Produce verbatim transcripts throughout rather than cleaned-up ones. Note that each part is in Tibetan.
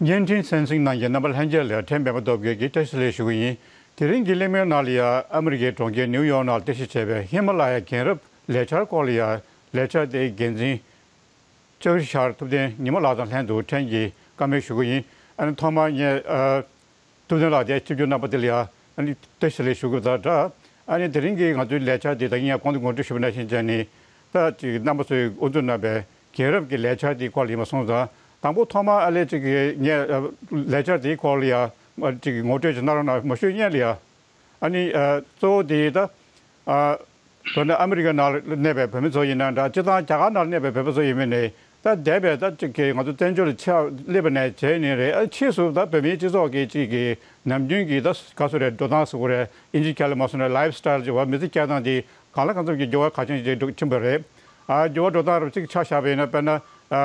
བརྙན་འཕྲིན་གསན་གཟིགས་གནང་མཁན་རྣམ་པ་ལྷན་རྒྱས་ལ་ཕྲན་པད་མ་སྟོབས་རྒྱལ་གྱིས་བཀྲ་ཤིས་བདེ་ལེགས་ཞུ་གི་ཡིན། དེ་རིང་གི་གླེང་མོལ་ནང་ལ་ཡང་ཨ་མི་རི་ཀའི་གྲོང་ཁྱེར་ནིའུ་ཡོག་ནང་ལ་རྟེན་གཞི་བྱས་པའི་ཧི་མ་ལ་ཡ་རྒན་རབས་ལས་འཆར་སྐོར་ལ་ཡང་ལས་འཆར་དེའི་འགན་འཛིན་ལྕགས་རི་ཤར་ཐུབ་བསྟན་ཉི་མ་ལགས་དང་ལྷན་དུ་ཕྲན་གྱིས་བཀའ་མོལ་ཞུ་གི་ཡིན། ཨ་ནི་ཐོག་མར་ངས་ཨ། ཐུབ་བསྟན་ལགས་དེ་ཆིབས་བསྒྱུར་རྣམ་པ་དེ་ལ་ཡང་ཨ་ནི་བཀྲ་ཤིས་བདེ་ལེགས་ཞུ་དགོས་པ་དང་སྦྲགས། ཨ་ནི་དེ་རིང་གི་ང་ཚོའི་ལས་འཆར་དེ་ད་གིན་ཡང་གོང་དུ་ངོ་སྤྲོད་ཞུས་པ་ནང་བཞིན་བྱས་ནས་ད་ཅིག་རྣམ་པ་ཚོས་དབུ་འཛུགས་གནང་པའི་རྒན་རབས་ཀྱི་ལས་འཆར་དེའི་སྐོར་ལ་ཡིན་པ་སོང་ཙང་། དང་པོ་ཐོག་མར་ཨ་ལས་ཅིག་གི་ངས་ཨ་ལས་འཆར་དེའི་སྐོར་ལ་ཡང་ཨ་ཅིག་ངོ་སྤྲོད་ཅིག་གནང་རོགས་གནང་། མ་ཞུས་སྔོན་ལ་ཡང་ཨ་ནི་ཨ་གཙོ་བོ་དེ་ད་ཨ་མདོར་ན་ཨ་མི་རི་ཀ་ནང་ལ་གནས་པའི་བོད་མི་ཚོ་ཡིན་ན་འདྲ། སྤྱིར་བཏང་རྒྱ་གར་ནང་ལ་གནས་པའི་བོད་པ་ཚོ་ཡིན་པ་ནས་ད་འདས་པའི་ད་ཅིག་གི་ང་ཚོ་བཙན་བྱོལ་ལ་ཆགས་སླེབས་པ་ནས་བྱས་ནས་རེད། ཨ་ཕྱིས་སུ་ད་བོད་མིའི་སྤྱི་ཚོགས་ཀྱི་ཅིག་གི་ནམ་རྒྱུན་གྱི་ད་ག་སུ་རེད། འགྲོ་སྟངས་སུ་རེད། ཨིན་ཇི་སྐད་ལ་མ་སོང་ན་ལའིབ་སི་ཊའིལ་ཅིག་བ། མི་ཚེ་སྐྱེལ་སྟངས་དེ་གང་ལ་གང་འཚམ་གྱི་འགྱུར་བ་ག་ཅན་ཅིག་འགྲོ་ཕྱིན་པ་རེད། ཨ་འགྱུར་བ་འགྲོ་སྟངས་རབ་ཅིག་ཆ་བཞག་པ་ཡིན་ན། དཔེར་ན་ཨ་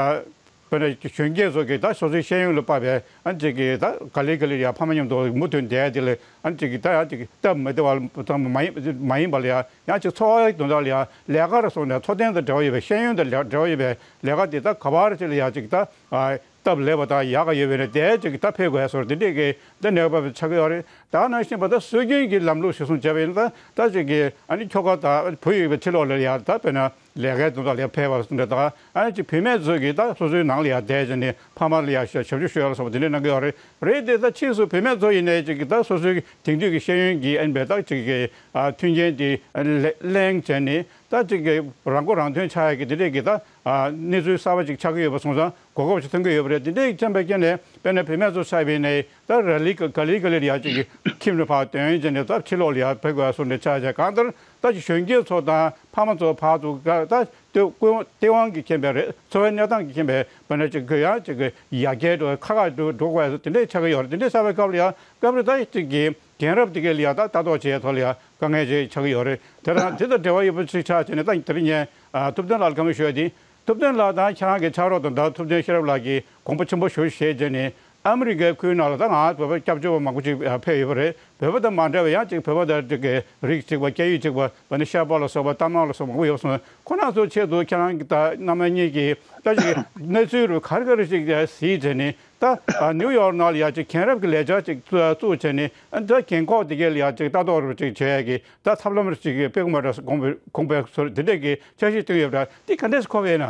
དཔེར་ན་གཞོན་སྐྱེས་ཚོ་གིས་ད་སོ་སོའི་ཤེས་ཡོན་ལ་དཔག་པའི་ཨ་ཅིག་གི་ད་ག་ལེ་ག་ལེ་ཡ་ཕ་མ་མཉམ་དུ་མུ་མཐུད་བསྡད་དེ་ལ་ཨ་ཅིག་གི་ད་ཡ་ཅིག་སྟབས་མི་བདེ་བ་ཙམ་མ་ཡིན་མ་ཡིན་པ་ལ་ཡ་ཡང་ཅིག་འཚོ་བའི་དོན་དག་ལ་ཡ་ལས་ཀ་ར་སོང་ནས་འཚོ་རྟེན་དང་འབྲེལ་བ་ཡོད་པའི་ཤེས་ཡོན་དང་འབྲེལ་བ་ཡོད་པའི་ལས་ཀ་དེ་ད་ག་བར་ཅིག་ལ་ཡ་ཅིག་ད་ཨ་སྟབས་ལེགས་པ་དང་ཡག་ག་ཡོད་པས་ན་དེ་ཅིག་ད་ཕེབས་དགོས་སོར་དེ་འདྲས་ཀྱི་ད་གནས་བབ་ཆགས་ཀྱི་ཡོད་རེད། ད་ནང་བཞིན་པ་ད་སྲོལ་རྒྱུན་གྱི་ལམ་ལུགས་གཞིར་བཟུང་བྱས་པ་ཡིན་ན། ད་ད་ཅིག་གི་ཨ་ནི་ཁྱོ་ག་དང་བུ་ཡོད་པའི་ཕྱི་ལོགས་ལ་ཡ་ད་དཔེར་ན་ལས་ཀའི་དོན་དག་ལ་ཕེབས་པ་འདྲ་དང་། ཨ་ནི་ཅིག་བུད་མེད་ཚོས་ཀྱིས་ད་སོ་སོའི་ནང་ལ་ཡ་བསྡད་བྱས་ནས་ཕ་མ་ལ་ཡ་ཞབས་ཞུ་ཞུ་ཡ་ལ་སོགས་པ་དེ་འདྲས་གནང་གི་ཡོད་རེད། རེད་དེ་ད་ཕྱིས་སུ་བུད་མེད་ཚོ་ཡིན་ནའི་ཅིག་གི་ད་སོ་སོའི་དེང་དུས་ཀྱི་ཤེས་ཡོན་གྱི་ཨ་ནི་བས་ད་ཅིག་གི་ཨ་མཐུན་རྐྱེན་དེ་ཨ་ནི་གླེང་བྱས་ནས་ད་ཅིག་གི་རང་མགོ་རང་ཐོན་ཆགས་ཡ་གི་དེ་འདྲས་ཀྱི་ད་ཨ་གནས་ཚུལ་གསར་པ་ཅིག་ཆགས་ཀྱི་ཡོད་པ་སོང་ཙང་གོ་སྐབས་ཅིག་ཐོན་གྱི་ཡོད་པ་རེད། དེ་འདྲའི་རྐྱེན་པས་རྐྱེན་ནས་དཔེར་ན་བུད་མེད་ཚོ་ཆགས་པའི་ནས་ད་ར་ལི་ག་ག་ལི་ག་ལིར་ཡ་ཅིག་གི་ཁྱིམ་ནས་ཕར་ཐོན་བྱས་ནས་ད་ཕྱི་ལོགས་ལ་ཡ་ཕེབས་དགོས་སོང་ནས་ཆགས་བྱས། གང་ལྟར་ད་ཅིག་གཞོན་སྐྱེས་ཚོ་དང་ཕ་མ་ཚོ་ཕར་ཚུར་ད་ལྟེ་བ་དབང་གིས་མཁྱེན་པའི་རེད། འཚོ་བའི་གནས་སྟངས་ཀྱིས་མཁྱེན་པའི་དཔེར་ན་ཅིག་གི་ཡང་ཅིག་གི་ཡར་རྒྱས་འགྲོ་ཁ་ཁ་འགྲོ་འགྲོ་དགོས་སོང་། དེ་འདྲའི་ཆགས་ཀྱི་ཡོད་རེད། དེ་འདྲའི་ཆགས་པའི་སྐབས་ལ་ཡ་སྐབས་རེ་ད་ཅིག་གི་རྒན་རབས་དེ་གའི་ལ་ཡ་ད་ལྟ་རྟོག་བྱེད་ཡ་ཐོག་ལ་ཡ་དཀའ་ངལ་ཅིག་ཆགས་ཀྱི་ཡོད་རེད། དེ་དང་དེ་དང་འབྲེལ་བ་ཡོད་པ་ཅིག་ཆགས་བྱས་ནས་ད་དེ་རིང་ངས་ཨ་ཐུབ་བསྟན་ལགས་ལ་བཀའ་མོལ་ཞུ་ཡ་དེ། ཐུབ་བསྟན་ལགས་དང་ཁྱེད་རང་གི་ཕྱག་རོགས་དང་ད་ཐུབ་བསྟན་ཤེས་རབ་ལགས་ཀྱིས་དགོངས་པ་ཆེན་པོ་ཞེ་པོ་བཞེས་བྱས་ནས་ཨ་མི་རི་ཀའི་ཁུལ་ནང་ལ་ད་ང་བོད་པ་སྐྱབས་བཅོལ་བ་མང་པོ་ཅིག་ཕེབས་ཡོད་པ་རེད། བོད་པ་དང་མ་འདྲ་བའི་ཡང་ཅིག་བོད་པ་དང་ཅིག་གི་རིགས་གཅིག་པ་སྐད་ཡིག་གཅིག་པ་བ་ནི་ཤར་པ་ལ་སོགས་པ་རྟ་དམག་ལ་སོགས་པ་མང་པོ་ཡོད་སོང་། ཁོ་རང་ཚོའི་ཆེད་དུ་ཁྱེད་རང་གི་ད་རྣམ་པ་གཉིས་ཀྱིས་ད་ཅིག་གནས་ཚུལ་རུ་ག་རེ་ག་རེ་ཅིག་གཟིགས་བྱས་ནས། ད་ནིའུ་ཡོག་ནང་ལ་ཡ་ཅིག་རྒན་རབས་ཀྱི་ལས་འཆར་ཅིག་བཙུགས་བྱས་ནས་ད་རྒན་འཁོགས་དེ་གའི་ལ་ཡ་ཅིག་ལྟ་རྟོག་རུ་ཅིག་བྱེད་ཡ་གི་ད་ཐབས་ལམ་རུ་ཅིག་དཔེ་ཁུག་མ་འདྲ་གོང་འཕེལ་གོང་འཕེལ་སོར་དེ་འདྲས་ཀྱི་འཆར་གཞི་བཏིང་ཡོད་པ་འདྲ། འདི་ག་འདྲས་གོ་བས་ན།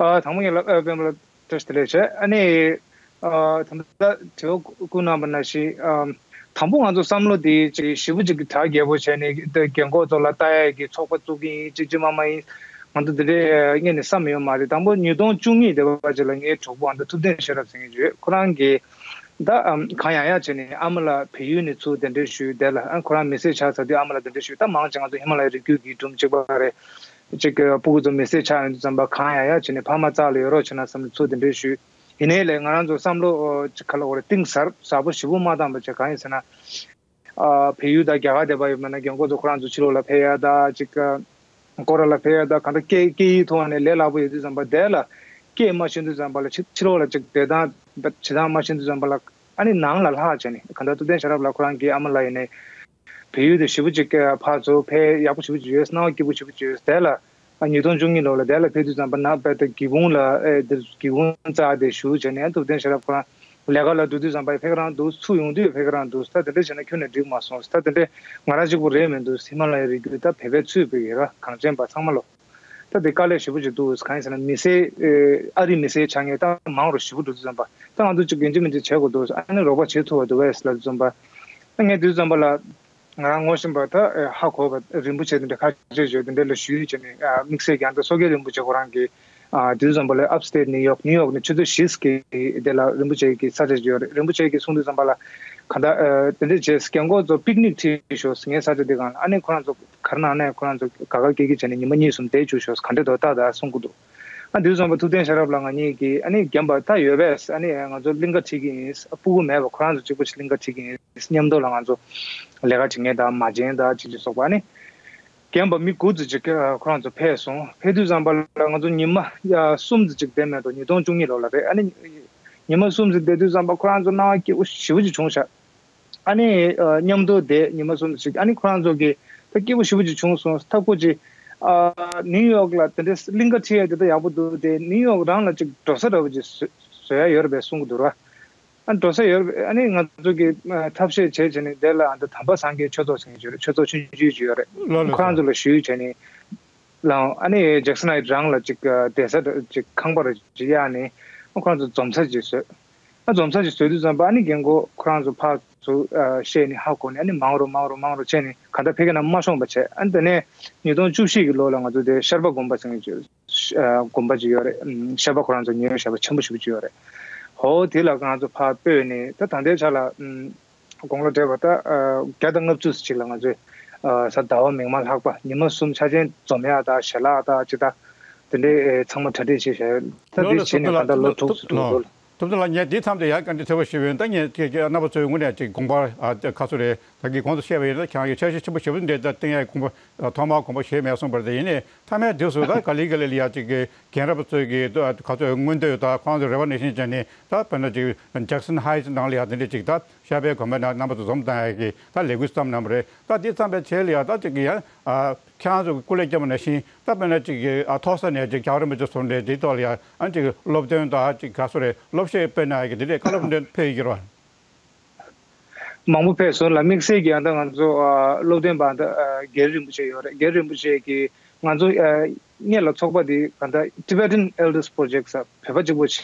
ཨ་དང་པོ་ངས་ལབ་ཨ་སྤེན་པ་ལ་བཀྲ་ཤིས་བདེ་ལེགས་བྱས། ཨ་ནི་ཨ་ད་ལྟ་དྲི་བ་བཀོད་གནང་བ་ནང་བཞིན་ཨ་དང་པོ་ང་ཚོ་བསམ་བློ་དེ་ཅིག་ཞེ་པོ་ཅིག་གྲ་རྒྱས་པོ་བྱས་ནས་ད་རྒན་འཁོགས་ཚོ་ལ་ལྟ་ཡ་གི་ཚོགས་པ་བཙུགས་ཀྱི་ཡིན་ཅིག་ཅིག་མ་མ་ཡིན། ང་ཚོ་འདི་འདྲའི་སྔོན་ནས་བསམ་ཡོད་མ་རེད། དང་པོ་ཉིས་སྟོང་བཅུ་གཉིས་དེ་བ་ཅིག་ལ་ངའི་གྲོགས་པོ་ཨ་མདོ་ཐུབ་བསྟན་ཤེས་རབ་ཟེར་མཁན་ཅིག་ཡོད། ཁོ་རང་གིས་ད་ཨམ་གང་ཡང་ཡང་བྱས་ནས་ཨ་མ་ལགས་བལ་ཡུལ་ནས་ཚུར་གདན་འདྲེན་ཞུས། དེ་ལ་ཨ་ཁོ་རང་མི་སེར་ཆགས་ཚར་དུས་ཨ་མ་ལགས་གདན་འདྲེན་ཞུས། ད་མང་ཆེ་ང་ཚོ་ཧི་མ་ལ་ཡའི་རི་རྒྱུད་ཀྱི་སྒྲུང་གཅིག་པ་རེད། ཅིག་གི་སྤུ་གུ་ཚོ་མི་སེར་ཆགས་ཡོང་དུས་ཙམ་པ་གང་ཡང་ཡང་བྱས་ནས་ཕ་མ་རྩ་ལ་ཡོད་རོགས་བྱས་ན་བསམ་ནས་ཚུར་གདན་འདྲེན་ཞུས། ཡིན་ནའི་ལས་ང་རང་ཚོ་བསམ་བློ་ཨོ་ཅིག་ག་ལ་འོ་རེད་གཏིང་ཟབ་ཟབ་པོ་ཞེ་པོ་མ་བཏང་བ་བྱས། གང་ཡིན་ཟེར་ན། ཨ་བལ་ཡུལ་དང་རྒྱ་གར་དེ་བ་ཡོད་མེད་ན་རྒན་འཁོགས་ཚོ་ཁོ་རང་ཚོ་ཕྱི་ལོགས་ལ་ཕེབས་ཡ་ད་ཅིག་ཨ་སྐོར་ར་ལ་ཕེབས་ཡ་ད་གང་ལྟར་སྐད་སྐད་ཡིག་ཐོག་ནས་ལས་སླ་པོ་ཡོད་དུས་ཙམ་པ་དེ་ལ་སྐད་མ་ཤེས་དུས་ཙམ་པ་ལ་ཕྱི་ཕྱི་ལོགས་ལ་ཅིག་བསྡད་སྟངས་བྱེད་སྟངས་མ་ཤེས་དུས་ཙམ་པ་ལ་ཨ་ནི་ནང་ལ་ལྷག་བྱས་ནས་གང་ལྟར་ཐུབ་བསྟན་ཤེས་རབ་ལགས་ཁོ་རང་གི་ཨ་མ་ལགས་ཡིན་ནའི་བལ་ཡུལ་དུ་ཞེ་པོ་ཅིག་ཕར་ཚུར་ཕེབས་ཡག་པོ་ཞེ་པོ་ཅིག་ཡོད། སྣང་བ་སྐྱིད་པོ་ཞེ་པོ་ཅིག་ཡོད། དེ་ལ་ཨ་ཉིས་སྟོང་བཅུ་གཉིས་ལོ་ལ་དེ་ལ་ཕེབས་དུས་ཙམ་པ་ན་དཔེ་ད་སྒེའུ་ཁུང་ལ་ཨེ་དེ་སྒེའུ་ཁུང་རྩ་དེ་བཞུགས་བྱས་ནས་ཐུབ་བསྟན་ཤེས་རབ་ཁོ་རང་ལས་ཀ་ལ་འགྲོ་དུས་ཙམ་པ་ཕེབས་རང་འདུག་ཚུར་ཡོང་དུས་ཕེབས་རང་འདུག་ད་དེ་འདྲ་བྱས་ན་ཁྱོན་ནས་འགྲིག་མ་སོང་། ད་དེ་འདྲ་ང་རང་གཅིག་པུ་རེད་མི་འདུག་ཧི་མ་ལ་ཡའི་རི་རྒྱུད་ད་བོད་པའི་ཚུད་པའི་ཡོད་ར་གངས་ཅན་པ་ཚང་མ་ལོ། ད་དེ་དཀའ་ལས་ཞེ་པོ་ཅིག་འདུག་གང་ཡིན་ཟེར་ན་མི་སེར་ཨ་རིའི་མི་སེར་ཆགས་མཁན་ད་མང་རུ་ཞེ་པོ་འགྲོ་དུས་ཙམ་པ་ད་ང་ཚོ་ཅིག་ཡིན་གཅིག་མིན་གཅིག་བྱེད་དགོས་འདུག་ཨ་ནི་རོགས་པ་བྱེད་ཐུབ་པ་འདུག་གས་ལབ་དུས་ཙམ་པ་ད་ངས་དུས་ཙམ་པ་ལ། ང་རང་ངོ་ཤེས་པ་ད་ཧ་གོ་བ་རིན་པོ་ཆེ་དེ་འདྲ་ཁ་ཆེ་ཆེ་དེ་འདྲ་ལ་ཞུས་བྱས་ནས་དམིགས་བསལ་ཀྱང་ད་བསོད་རྒྱལ་རིན་པོ་ཆེ་ཁོ་རང་གིས་དུས་ཙམ་པ་ལ་ཨབ་སི་ཊེཊ་ནིའུ་ཡོག་ནིའུ་ཡོག་ནས་ཆུ་ཚོད་བཞི་ཙམ་གྱི་དེ་ལ་རིན་པོ་ཆེ་གི་ས་ཆ་ཅིག་ཡོད་རེད། རིན་པོ་ཆེ་གིས་གསུངས་དུས་ཙམ་པ་ལ་ག་ད་དེ་འདྲ་བྱས་རྒན་འཁོགས་ཚོ་པིག་ནིག་ཁྲིད་ཤོག་ངའི་ས་ཆ་འདི་སྒང་ལ། ཨ་ནི་ཁོ་རང་ཚོ་ག་རེ་ནང་ནས་ཁོ་རང་ཚོ་དགའ་དགའ་སྐྱིད་སྐྱིད་བྱས་ནས་ཉི་མ་གཉིས་གསུམ་བསྡད་བཅུག་ཤོག་ག་འདྲ་འདུག་ཏག་ཏག་གསུང་གི་འདུག་ཨ་དུས་ཙམ་པ་ཐུབ་བསྟན་ཤེས་རབ་ལགས་ང་གཉིས་ཀྱིས་ཨ་ནི་རྒན་པ་ད་ཡོད་པས། ཨ་ནི་ང་ཚོ་གླིང་ག་ཁྲིད་ཀྱི་ཡིན། སྤུ་གུ་མེད་པ་ཁོ་རང་ཚོ་གཅིག་པུ་ཞིག་གླིང་ག་ཁྲིད་ཀྱི་ཡིན། མཉམ་དུ་ལ་ང་ཚོ་ལས་ཀ་བྱེད་མཁན་དང་མ་བྱན་དང་ཅིག་ཅིག་སོགས་པ་ཨ་ནི་རྒན་པ་མི་དགུ་ཙམ་ཅིག་ཁོ་རང་ཚོ་ཕེབས་སོང་། ཕེབས་དུས་ཙམ་པ་ལ་ང་ཚོ་ཉི་མ་གསུམ་ཙམ་ཅིག་བསྡད་མེད་དོ། ཉིས་སྟོང་བཅུ་གཉིས་ལོ་ལ་རེད། ཨ་ནི་ཉི་མ་གསུམ་ཙམ་བསྡད་དུས་ཙམ་པ་ཁོ་རང་ཚོ་སྣང་བ་སྐྱིད་པོ་ཞེ་པོ་ཅིག་བྱུང་ཤག་ཨ་ནི་ཨ་མཉམ་དུ་བསྡད་ཉི་མ་གསུམ་ཞིག་ཨ་ནི་ཁོ་རང་ཚོ་གིས་ད་སྐྱིད་པོ་ཞེ་པོ་ཅིག་བྱུང་སོང་། ཐབས་ཁུ་ཅིག་ཨ་ནིའུ་ཡོག་ལ་དེ་འདྲའི་གླིང་ག་ཁྲིད་ཡ་དེ་ད་ཡག་པོ་འདུག་དེ་ནིའུ་ཡོག་རང་ལ་ཅིག་འགྲོ་ས་འདྲ་པོ་ཅིག་བཟོ་ བཟོ་ཡ་ཡོད་རེད་པས་གསུང་གི་འདུག་ར། ཨ་འགྲོ་ས་ཡོད་རེད་པས། ཨ་ནི་ང་ཚོ་གི་ཨ་ཐབས་ཤེས་བྱས་བྱས་ནས་དེ་ལ་ཨ་ད་དམ་པ་སངས་རྒྱས་ཆོས་ཚོགས་ཟེར་མཁན་ཅིག་ཡོད་རེད། ཆོས་ཚོགས་ཆུང་ཆུང་ཅིག་ཡོད་རེད། ལགས་ལགས་ཁོ་རང་ཚོ་ལ་ཞུས་བྱས་ནས་ལའང་ཨ་ནི་ཇེག་སན་ཧའེཊ་རང་ལ་ཅིག་བསྡད་ས་ཅིག་ཁང་པ་རེ་ཅིག་གཡར་ནས་ཨ་ཁོ་རང་ཚོ་འཛོམས་ས་ཅིག་བཟོས། ཨ་འཛོམས་ས་ཅིག་བཟོས་དུས་ཙམ་པ་ཨ་ནི་རྒན་གོག་ཁོ་རང་ཚོ་ཕར་ཚུར་བཤད་ནས་ཧ་གོ་ནས་ཨ་ནི་མང་རུ་མང་རུ་མང་རུ་བྱས་ནས་གང་ལྟར་ཕ་གི་ནང་མ་ཤོང་པ་བྱས། ཨ་ནི་དེ་ནས་ཉིས་སྟོང་བཅུ་བཞི་གི་ལོ་ལ་ང་ཚོ་དེ་ཤར་པ་དགོན་པ་ཟེར་མཁན་ཅིག་ཨ་དགོན་པ་ཅིག་ཡོད་རེད། ཨམ་ཤར་པ་ཁོ་རང་ཚོ་ཉེ་བའི་ཤར་པ་ཆེན་པོ་ཞེ་པོ་ཅིག་ཡོད་རེད། ཧོ་དེ་ལ་ང་ཚོ་ཕར་སྤོས་ནས་ད་ད་ལྟའི་ཆ་ལ་ཨམ་དགུང་ལོ་བགྲེས་པ་ད་ཨ་བརྒྱ་དང་ལྔ་བཅུ་ཅིག་ལ་ང་ཚོས་ཨ་གཟའ་ཟླ་བ་མིག་དམར་ལྷག་པ་ཉི་མ་གསུམ་འཆར་ཅན་འཛོམས་ཡག་ད་ཞལ་ལག་ད་ཅི་ད་དེ་འདྲའི་ཨེ་ཚང་མ་གྲ་སྒྲིག་བྱས་བཞག་ཡོད། ད་ལོ་དེ་ལ་བྱས་ནས་ད་ལྟ་ལོ་དྲུག་ཅུ་དྲུག་ལོ་ལ། ཐུབ་བསྟན་ལགས། ངས་འདི་མཚམས་དེ་ཡང་བཀའ་འདྲི་ཐོས་པ་ཞུས་པ་ཡིན། ད་ངས་ཀྱི་ཀྱི་རྣམ་པ་ཚོའི་ངོས་ནས་ཅིག་དགོངས་པ་ཨ་ག་ཚོད་རེད། ད་གི་གོང་དུ་བཤད་པ་ཡིན་ན་ཁྱེད་རང་གི་འཆར་གཞི་ཆེན་པོ་ཞེ་པོ་འདྲ་ད་བཏིང་ཡ་དགོངས་པ་ཨ་ཐོག་མར་དགོངས་པ་བཞེས་མེད་གསུངས་པ་རེད། དེ་ཡིན་ནའི་མཐའ་མའི་དུས་སུ་ད་ག་ལེ་ག་ལེ་ལ་ཡ་ཅིག་གི་རྒན་རབས་ཚོས་ཀྱི་ད་ག་ཚོད་མངོན་འདོད་ད་ཁོང་ཚོའི་རེ་བ་ནང་བཞིན་བྱས་ནས་ད་དཔེར་ན་ཅིག་ཇེག་སན་ཧའེཊ་ནང་ལ་ཡ་དེ་འདྲ་ཅིག་ད་ཤར་པའི་དགོན་པའི་ནང་རྣམ་པ་ཚོ་འཛོམས་བཏང་ཡ་གི་ད་ལས་འགུལ་བརྩམས་གནང་བ་རེད། ད་འདི་བརྩམས་པའི་ཆེད་ལ་ཡ་ད་ཅིག་གི་ཡ་ཨ་ཁྱེད་རང་ཚོ་གི་སྐུ་ལས་བསྐྱོན་པ་ནང་བཞིན་ད་དཔེར་ན་ཅིག་གི་ཨ་ཐོག་ས་ནས་ཅིག་རྒྱལ་བ་རིན་པོ་ཆེ་ཚོ་འདྲའི་འདི་ཐོག་ལ་ཡ་ཨ་ཅིག་སློབ་སྟོན་དང་ཅིག་ག་སོ་རེད། སློབ་གཞས་སྤེལ་གནང་ཡ་གི་འདི་འདྲའི་བཀའ་སློབ་འདི་ཕེབས་ཡོད་ཀྱི་རེད་བ། མང་པོ་ཕེབས་སོང་ལ། དམིགས་བསལ་གྱི་ཨ་ད་ང་ཚོ་ཨ་སློབ་སྟོན་པ་ཨ་ད་ཨ་རྒྱལ་རིན་པོ་ཆེ་ཡོད་རེད། རྒྱལ་རིན་པོ་ཆེ་གིས་ང་ཚོ་ཨ་སྔོན་ལ་ཚོགས་པ་འདི་ག་ད་Tibetan Elders Project ཟེར་བོད་པ་གཅིག་པོ་བྱས།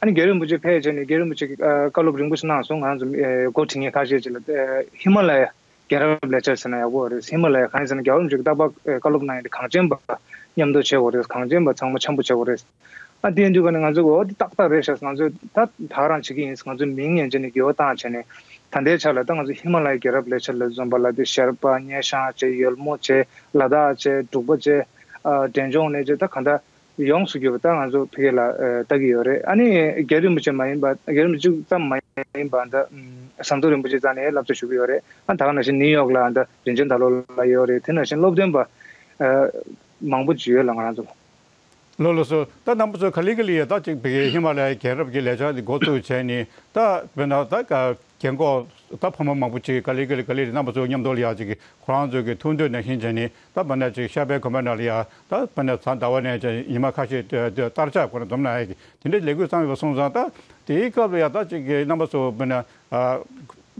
ཨ་ནི་རྒྱལ་རིན་པོ་ཆེ་ཕེབས་བྱས་ནས་རྒྱལ་རིན་པོ་ཆེ་གིས་ཨ་བཀའ་སློབ་རིང་པོ་ཞིག་གནང་སོང་། ང་ཚོ་ཨ་འགོ་ཁྲིད་མཁན་ཁ་ཤས་ཅིག་ལ་ཨ་ཧི་མ་ལ་ཡ་རྒྱལ་རབས་ལས་འཆར་ཟེར་ན་ཡག་པོ་རེད། ཧི་མ་ལ་ཡ་གང་ཡིན་ཟེར་ན་རྒྱལ་བ་རིན་པོ་ཆེ་གིས་རྟག་པར་ཨ་བཀའ་སློབ་གནང་ཡ་དེ་གངས་ཅན་པ་མཉམ་དུ་བྱེད་དགོས་རེད། གངས་ཅན་པ་ཚང་མ་འཆམ་པོ་བྱེད་དགོས་རེད། ཨ་དེ་ཡིན་དུས་ཀ་ནས་ང་ཚོས་འོ་དེ་ཏག་ཏག་རེད་ཤག་ང་ཚོས་ད་ད་ག་རང་བྱེད་ཀྱི་ཡིན། ང་ཚོས་མིང་ཉན་བྱས་ནས་འགྱུར་བ་བཏང་བྱས་ནས་ད་ལྟའི་ཆ་ལ་ད་ང་ཚོ་ཧི་མ་ལ་ཡའི་རྒྱལ་རབས་ལས་འཆར་ལ་འཛོམས་པ་ལ་དེ་ཤར་པ་སྔོ་ལྗང་བྱས། ཡོལ་མོ་བྱས། ལ་དྭགས་བྱས། འབྲུག་པ་བྱས། ཨ་འབྲས་ལྗོངས་ནས་བྱས། ད་ག་འདྲ་ཡོངས་སུ་གྱུར་པ་ད་ང་ཚོ་ཕ་གི་ལ་ཨ་ལྟ་གི་ཡོད་རེད། ཨ་ནི་རྒྱལ་རིན་པོ་ཆེ་མ་ཡིན་པ། རྒྱལ་རིན་པོ་ཆེ་ཙམ་མ་ཡིན་པ་ད་ཨམ་ཟམ་གདོང་རིན་པོ་ཆེ་རྩ་ནས་བསླབ་བྱ་ཞུ་གི་ཡོད་རེད། ཨ་ད་ག་ནང་བཞིན་ནིའུ་ཡོག་ལ་ཨ་ད་རིན་ཆེན་དར་ལོ་ལགས་ཡོད་རེད། དེ་ནང་བཞིན་སློབ་སྟོན་པ་ཨ་མང་པོ་ཅིག་ཡོད་ལ་ང་རང་ཚོ། ལགས་ལགས་སོ། ད་རྣམ་པ་ཚོ་ག་ལེ་ག་ལེ་ཡ་ད་ཅིག་བི་གའི་ཧི་མ་ལ་ཡའི་རྒྱལ་རབས་ཀྱི་ལས་འཆར་འདི་འགོ་བཙུགས་བྱས་ནས་ད་དཔེར་ན་ད་ག་རྒན་གོག་ད་ཕོ་མོ་མང་པོ་ཅིག་ག་ལེ་ག་ལེ་ག་ལེ་རེད། རྣམ་པ་ཚོ་མཉམ་དུ་ལ་ཡ་ཅིག་གི་ཁོ་རང་ཚོ་གི་ཐུགས་འདོད་ནང་བཞིན་བྱས་ནས་ད་དཔེར་ན་ཅིག་ཤར་པའི་དགོན་པ་ནང་ལ་ཡ་ད་དཔེར་ན་གཟའ་ཟླ་བ་ནས་ཅིག་ཉི་མ་ཁ་ཤས་ད་ད་གཏར་ཆག་ཁོ་རང་འཛོམས་གནང་ཡ་གི་དེ་འདྲའི་ལས་འགུལ་བརྩམས་ཡོད་པ་སོང་ཙང་། ད་དེའི་སྐབས་ལ་ཡ་ད་ཅིག་གི་རྣམ་པ་ཚོ་དཔེར་ན་ཨ་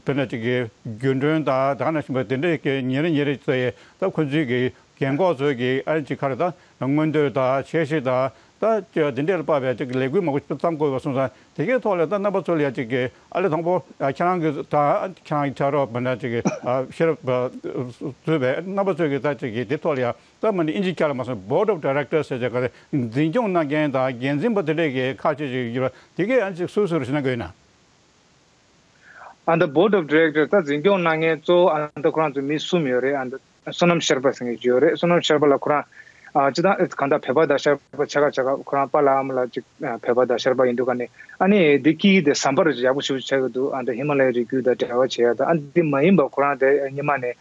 དཔེར་ན་ཅིག་གི་རྒྱུན་གྲོན་དང་ད་ག་ནང་བཞིན་པ་དེ་འདྲའི་གི་ཉིན་རེ་ཉིན་རེ་ཚོ་ཡི་ད་ཁོ་ཚོའི་གི་རྒན་གོག་ཚོའི་གི་ཨ་ཅིག་ག་རེ་ད་མངོན་འདོད་དང་འཆར་གཞི་དང་ད་དེ་འདྲ་ལ་དཔག་པའི་ཅིག་ལས་འགུལ་མང་པོ་བརྩམས་དགོས་པ་སོང་ཙང་། དེ་གའི་ཐོག་ལ་ད་རྣམ་པ་ཚོ་ལ་ཡ་ཅིག་གི་ཨ་ལས་དང་པོ་ཨ་ཁྱེད་རང་གི་ད་ཁྱེད་རང་གི་ཕྱག་རོགས་དཔེར་ན་ཅིག་གི་ཨ་ཤེས་རབ་ཨ་གཙོས་པའི་རྣམ་པ་ཚོའི་གི་ད་ཅིག་གི་དེ་ཐོག་ལ་ཡ་ད་མ་ནི་ཨིན་ཇི་སྐད་ལ་མ་སོང་Board of Directors ཟེར་བྱ་ག་རེ་འཛིན་སྐྱོང་གནང་མཁན་དང་འགན་འཛིན་པ་དེ་འདྲའི་གི་ཁག་ཆེ་ཅིག་ཡོད་པ་དེ་གའི་ཨ་ཅིག་སུ་སུ་རེད་ཟེར་ན་དགོས་ན། ཨ་ད་Board of Directors ད་འཛིན་སྐྱོང་གནང་མཁན་གཙོ་བོ་ཨ་ད་ཁོ་རང་ཚོ་མི་གསུམ་ཡོད་རེད། ཨ་ད་བསོད་ནམས་ཤར་པ་ཟེར་མཁན་ཅིག་ཡོད་རེད། བསོད་ནམས་ཤར་པ་ལ་ཁོ་རང་ཨ་སྤྱིར་བཏང་གང་ལྟར་བོད་པ་དང་ཤར་པ་ཕྱེད་ཀ་ཕྱེད་ཀ་ཁོ་རང་པཱ་ལགས་ཨ་མ་ལགས་ཅིག་ཨ་བོད་པ་དང་ཤར་པ་ཡིན་དུས་ཀ་ནས་ཨ་ནི་འདི་དཀྱིལ་དེ་ཟམ་པ་རེ་ཡག་པོ་ཞེ་པོ་ཅིག་ཆགས་ཀྱི་འདུག་ཨ་ད་ཧི་མ་ལ་ཡའི་རི་རྒྱུད་དང་འབྲེལ་བ་བྱེད་ཡ་དང་། ཨ་འདི་མ་ཡིན་པ་ཁོ་རང་དེ་སྔོན་མ་ནས་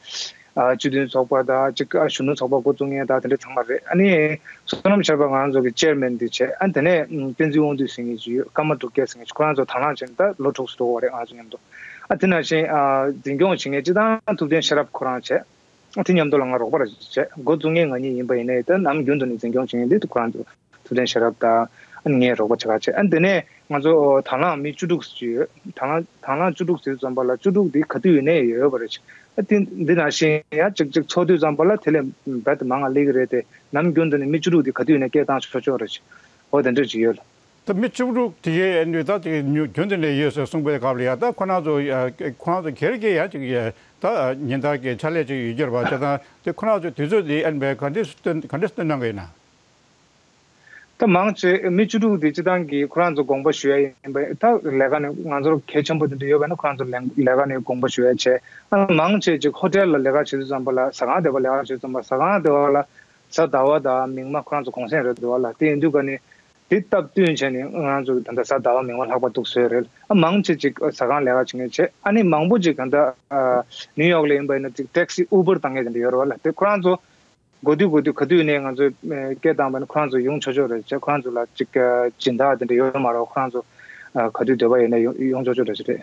ཨ་སྤྱི་མཐུན་ཚོགས་པ་དང་ཅིག་ཨ་གཞོན་ནུ་ཚོགས་པ་འགོ་བཙུགས་མཁན་དང་དེ་འདྲ་ཚང་མ་རེད། ཨ་ནི་བསོད་ནམས་ཤར་པ་ང་རང་ཚོ་གི་ཅེར་མེན་འདི་བྱས། ཨ་དེ་ནས་བསྟན་འཛིན་དབང་འདུས་ཟེར་མཁན་ཅིག་ཡོད། ཀརྨ་འབྲུག་རྒྱལ་ཟེར་མཁན་ཅིག་ཁོ་རང་ཚོ་དང་བླངས་བྱས་ནས་ད་ལོ་དྲུག་ཙམ་འགྲོ་གི་རེད་ང་ཚོ་མཉམ་དུ། ཨ་དེ་ནང་བཞིན་ཨ་འཛིན་སྐྱོང་བྱེད་མཁན་སྤྱིར་བཏང་ཐུབ་བསྟན་ཤེས་རབ་ཁོ་རང་བྱས། ཨ་དེ་མཉམ་དུ་ལ་ང་རོགས་པ་རེ་བྱས། འགོ་བཙུགས་མཁན་ང་གཉིས་ཡིན་པ་ཡིན་ནའི་ད་ནམ་རྒྱུན་དུ་ནས་འཛིན་སྐྱོང་བྱེད་མཁན་འདི་ཁོ་རང་ཚོ་ཐུབ་བསྟན་ཤེས་རབ་དང་ཨ་ནི་ངས་རོགས་པ་བྱེད་ཁ་བྱས། ཨ་དེ་ནས་ང་ཚོ་དང་བླངས་མི་བཅུ་དྲུག་ཙམ་ཅིག་ཡོད། དང་བླངས་དང་བླངས་བཅུ་དྲུག་ཟེར་དུས་ཙམ་པ་ལ་བཅུ་དྲུག་འདི་ག་དུས་ཡིན་ནའི་ཡོད་པ་རེད། ཨ་དེ་འདི་ནང་བཞིན་ཡང་ཅིག་ཅིག་ཚོགས་དུས་ཙམ་པ་ལ་དེ་ལས་རྦད་དེ་མང་ང་སླེབས་ཀྱི་རེད་དེ། ནམ་རྒྱུན་དུ་ནས་མི་བཅུ་དྲུག་འདི་ག་དུས་ཡིན་ནའི་སྐད་བཏང་ཆོག་ཆོག་རེད། འོ་དེ་འདྲ་ཅིག་ཡོད། ད་མི་བཅུ་དྲུག་དེ་གའི་ཨ་ནི་ད་དེ་རྒྱུན་དུ་ནས་ཡོད་ཟེར་གསུངས་པའི་སྐབས་ལ་ཡ་ད་ཁོ་རང་ཚོ་ཡ་ཁོ་རང་ཚོ་སྒེར་གྱི་ཡ་ཅིག་ཡ་ད་ཉིན་ལྟར་གྱི་ཕྱག་ལས་ཅིག་ཡོད་རྒྱུ་རེད་པ། དེ་དང་དེ་ཁོ་རང་ཚོ་དུས་ཚོད་དེ་ཨ་ནི་བས་ག་འདྲས་སྟོན་ག་འདྲས་སྟོན་གནང་གི་ཡོད་ན། ད་མང་ཆེ་མི་བཅུ་དྲུག་དེ་སྤྱིར་བཏང་གི་ཁོ་རང་ཚོ་དགོངས་པ་ཞུ་ཡ་ཡིན་པ། ད་ལས་ཀ་ནས་ང་ཚོར་གལ་ཆེན་པོ་དེ་འདྲ་ཡོད་པ་ན་ཁོ་རང་ཚོ་ལས་ལས་ཀ་ནས་དགོངས་པ་ཞུ་ཡ་བྱས། ཨ་མང་ཆེ་ཅིག་ཧོ་ཊེལ་ལ་ལས་ཀ་བྱེད་དུས་ཙམ་པ་ལ་ཟ་ཁང་དེ་པ་ལས་ཀ་བྱེད་དུས་ཙམ་པ་ཟ་ཁང་དེ་པ་ལ་གཟའ་ཟླ་བ་དང་མིག་དམར་ཁོ་རང་ཚོ་གུང་སེང་རེད་འདུག་བ་ལ། དེ་ཡིན་དུས་ཀ་ནས་དེ་སྟབས་བསྟུན་བྱས་ནས་ང་རང་ཚོ་ད་ལྟ་གཟའ་ཟླ་བ་མིག་དམར་ལྷག་པ་འདུག་བཟོས་རེད། ཨ་མང་ཆེ་ཅིག་ཟ་ཁང་ལས་ཀ་བྱེད་མཁན་བྱས། ཨ་ནི་མང་པོ་ཅིག་ད་ལྟ་ནིའུ་ཡོག་ལ་ཡིན་པ་ཡིན་ན་ཅིག་ཊེག་སི་ཨུ་བར་བཏང་མཁན་དེ་འདྲ་ཡོད་རེད་བ་ལ། དེ་ཁོ་རང་ཚོ་འགོ་དུས་འགོ་དུས་ག་དུས་ནས་ང་ཚོས་སྐད་བཏང་བ་ན་ཁོ་རང་ཚོ་ཡོང་ཆོག་ཆོག་རེད་བྱས། ཁོ་རང་ཚོ་ལ་ཅིག་སྦྱིན་བདག་དེ་འདྲ་ཡོད་མ་རེད། ཁོ་རང་ཚོ་ག་དུས་འདོད་པ་ཡོད་ན་ཡོང་ཡོང་ཆོག་ཆོག་རེད་ཟེར་རེད།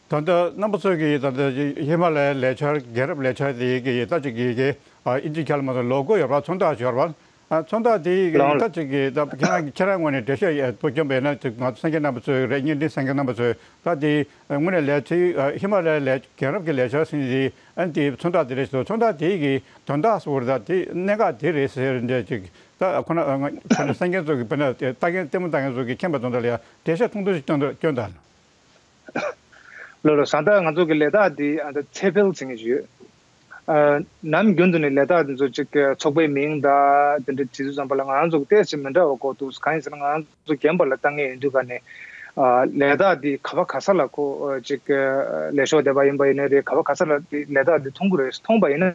ད་ལྟ་རྣམ་པ་ཚོས་ཀྱིས་ད་ལྟ་ཧི་མ་ལ་ཡའི་ལས་འཆར་རྒྱལ་རབས་ལས་འཆར་དེ་གི་ད་ཅིག་གི་གི་ཨིན་ཇི་སྐད་ལ་མ་ཟད་ལོ་གོ་ཡོད་པ་མཚོན་རྟགས་ཡོད་པ། ཨ། མཚོན་རྟགས་དེ་ལགས། ད་ཅིག་གི་ད་ཁྱེད་རང་ཁྱེད་རང་ངོས་ནས་འགྲེལ་བཤད་ཡག་པོ་བསྐྱོན་པ་ཡིན་ན། ཅིག་ང་ཚོ་གསན་མཁན་རྣམ་པ་ཚོས་རེད། བརྙན་འཕྲིན་གསན་མཁན་རྣམ་པ་ཚོས་ད་དེ་དངོས་གནས་ལས་བྱེད་ཧི་མ་ལ་ཡའི་ལས་རྒན་རབས་ཀྱི་ལས་འཆར་ཟེར་མཁན་དེ། ཨ། དེ་མཚོན་རྟགས་དེ་རེད་ཟེར། མཚོན་རྟགས་དེ་གི་དོན་དག་ཟེར་བ་རེད། ད་དེ་གནད་འགག་དེ་རེད་ཟེར་འདྲ་ཅིག་ད་ཁོ་ན་ཁོ་ན་གསན་མཁན་ཚོ་གི་དཔེར་ན་ལྟ་མཁན་ལྟད་མོ་ལྟ་མཁན་ཚོ་གི་མཁྱེན་པ་དོན་དག་ལ་ཡང་འགྲེལ་བཤད་ཐུང་ཐུང་ཞིག་སྐྱོན་དང་། ལོ་ལོ་བཟང་། ད་ང་ཚོ་གི་ལས་རྟགས་འདི་ཨ་ད་ཚད་འཕེལ་ཟེར་མཁན་ཞིག་ཡོད། ཨ། ནམ་རྒྱུན་དུ་ནི་ལས་རྟགས་འདི་ཚོ་ཅིག་ཚོགས་པའི་མིང་དང་དེ་འདྲ་བྲིས་དུས་ཙམ་པ་ལ་ང་རང་ཚོ་གི་ཏོག་ཙམ་མི་འདྲ་བ་གོ་འདུག་གང་ཡིན་ཟེར་ན། ང་རང་ཚོ་རྒན་པ་ལ་ལྟ་མཁན་ཡིན་དུས་ག་ནས། ཨ། ལས་རྟགས་འདི་ག་པ་ག་ས་ལ་ཁོ་ཅིག་ལས་ཤོག་བསྡད་པ་ཡིན་པ་ཡིན་ནའི་རེད། ག་པ་ག་ས་ལ་འདི་ལས་རྟགས་འདི་མཐོང་གི་རེད། མཐོང་པ་ཡིན་ན།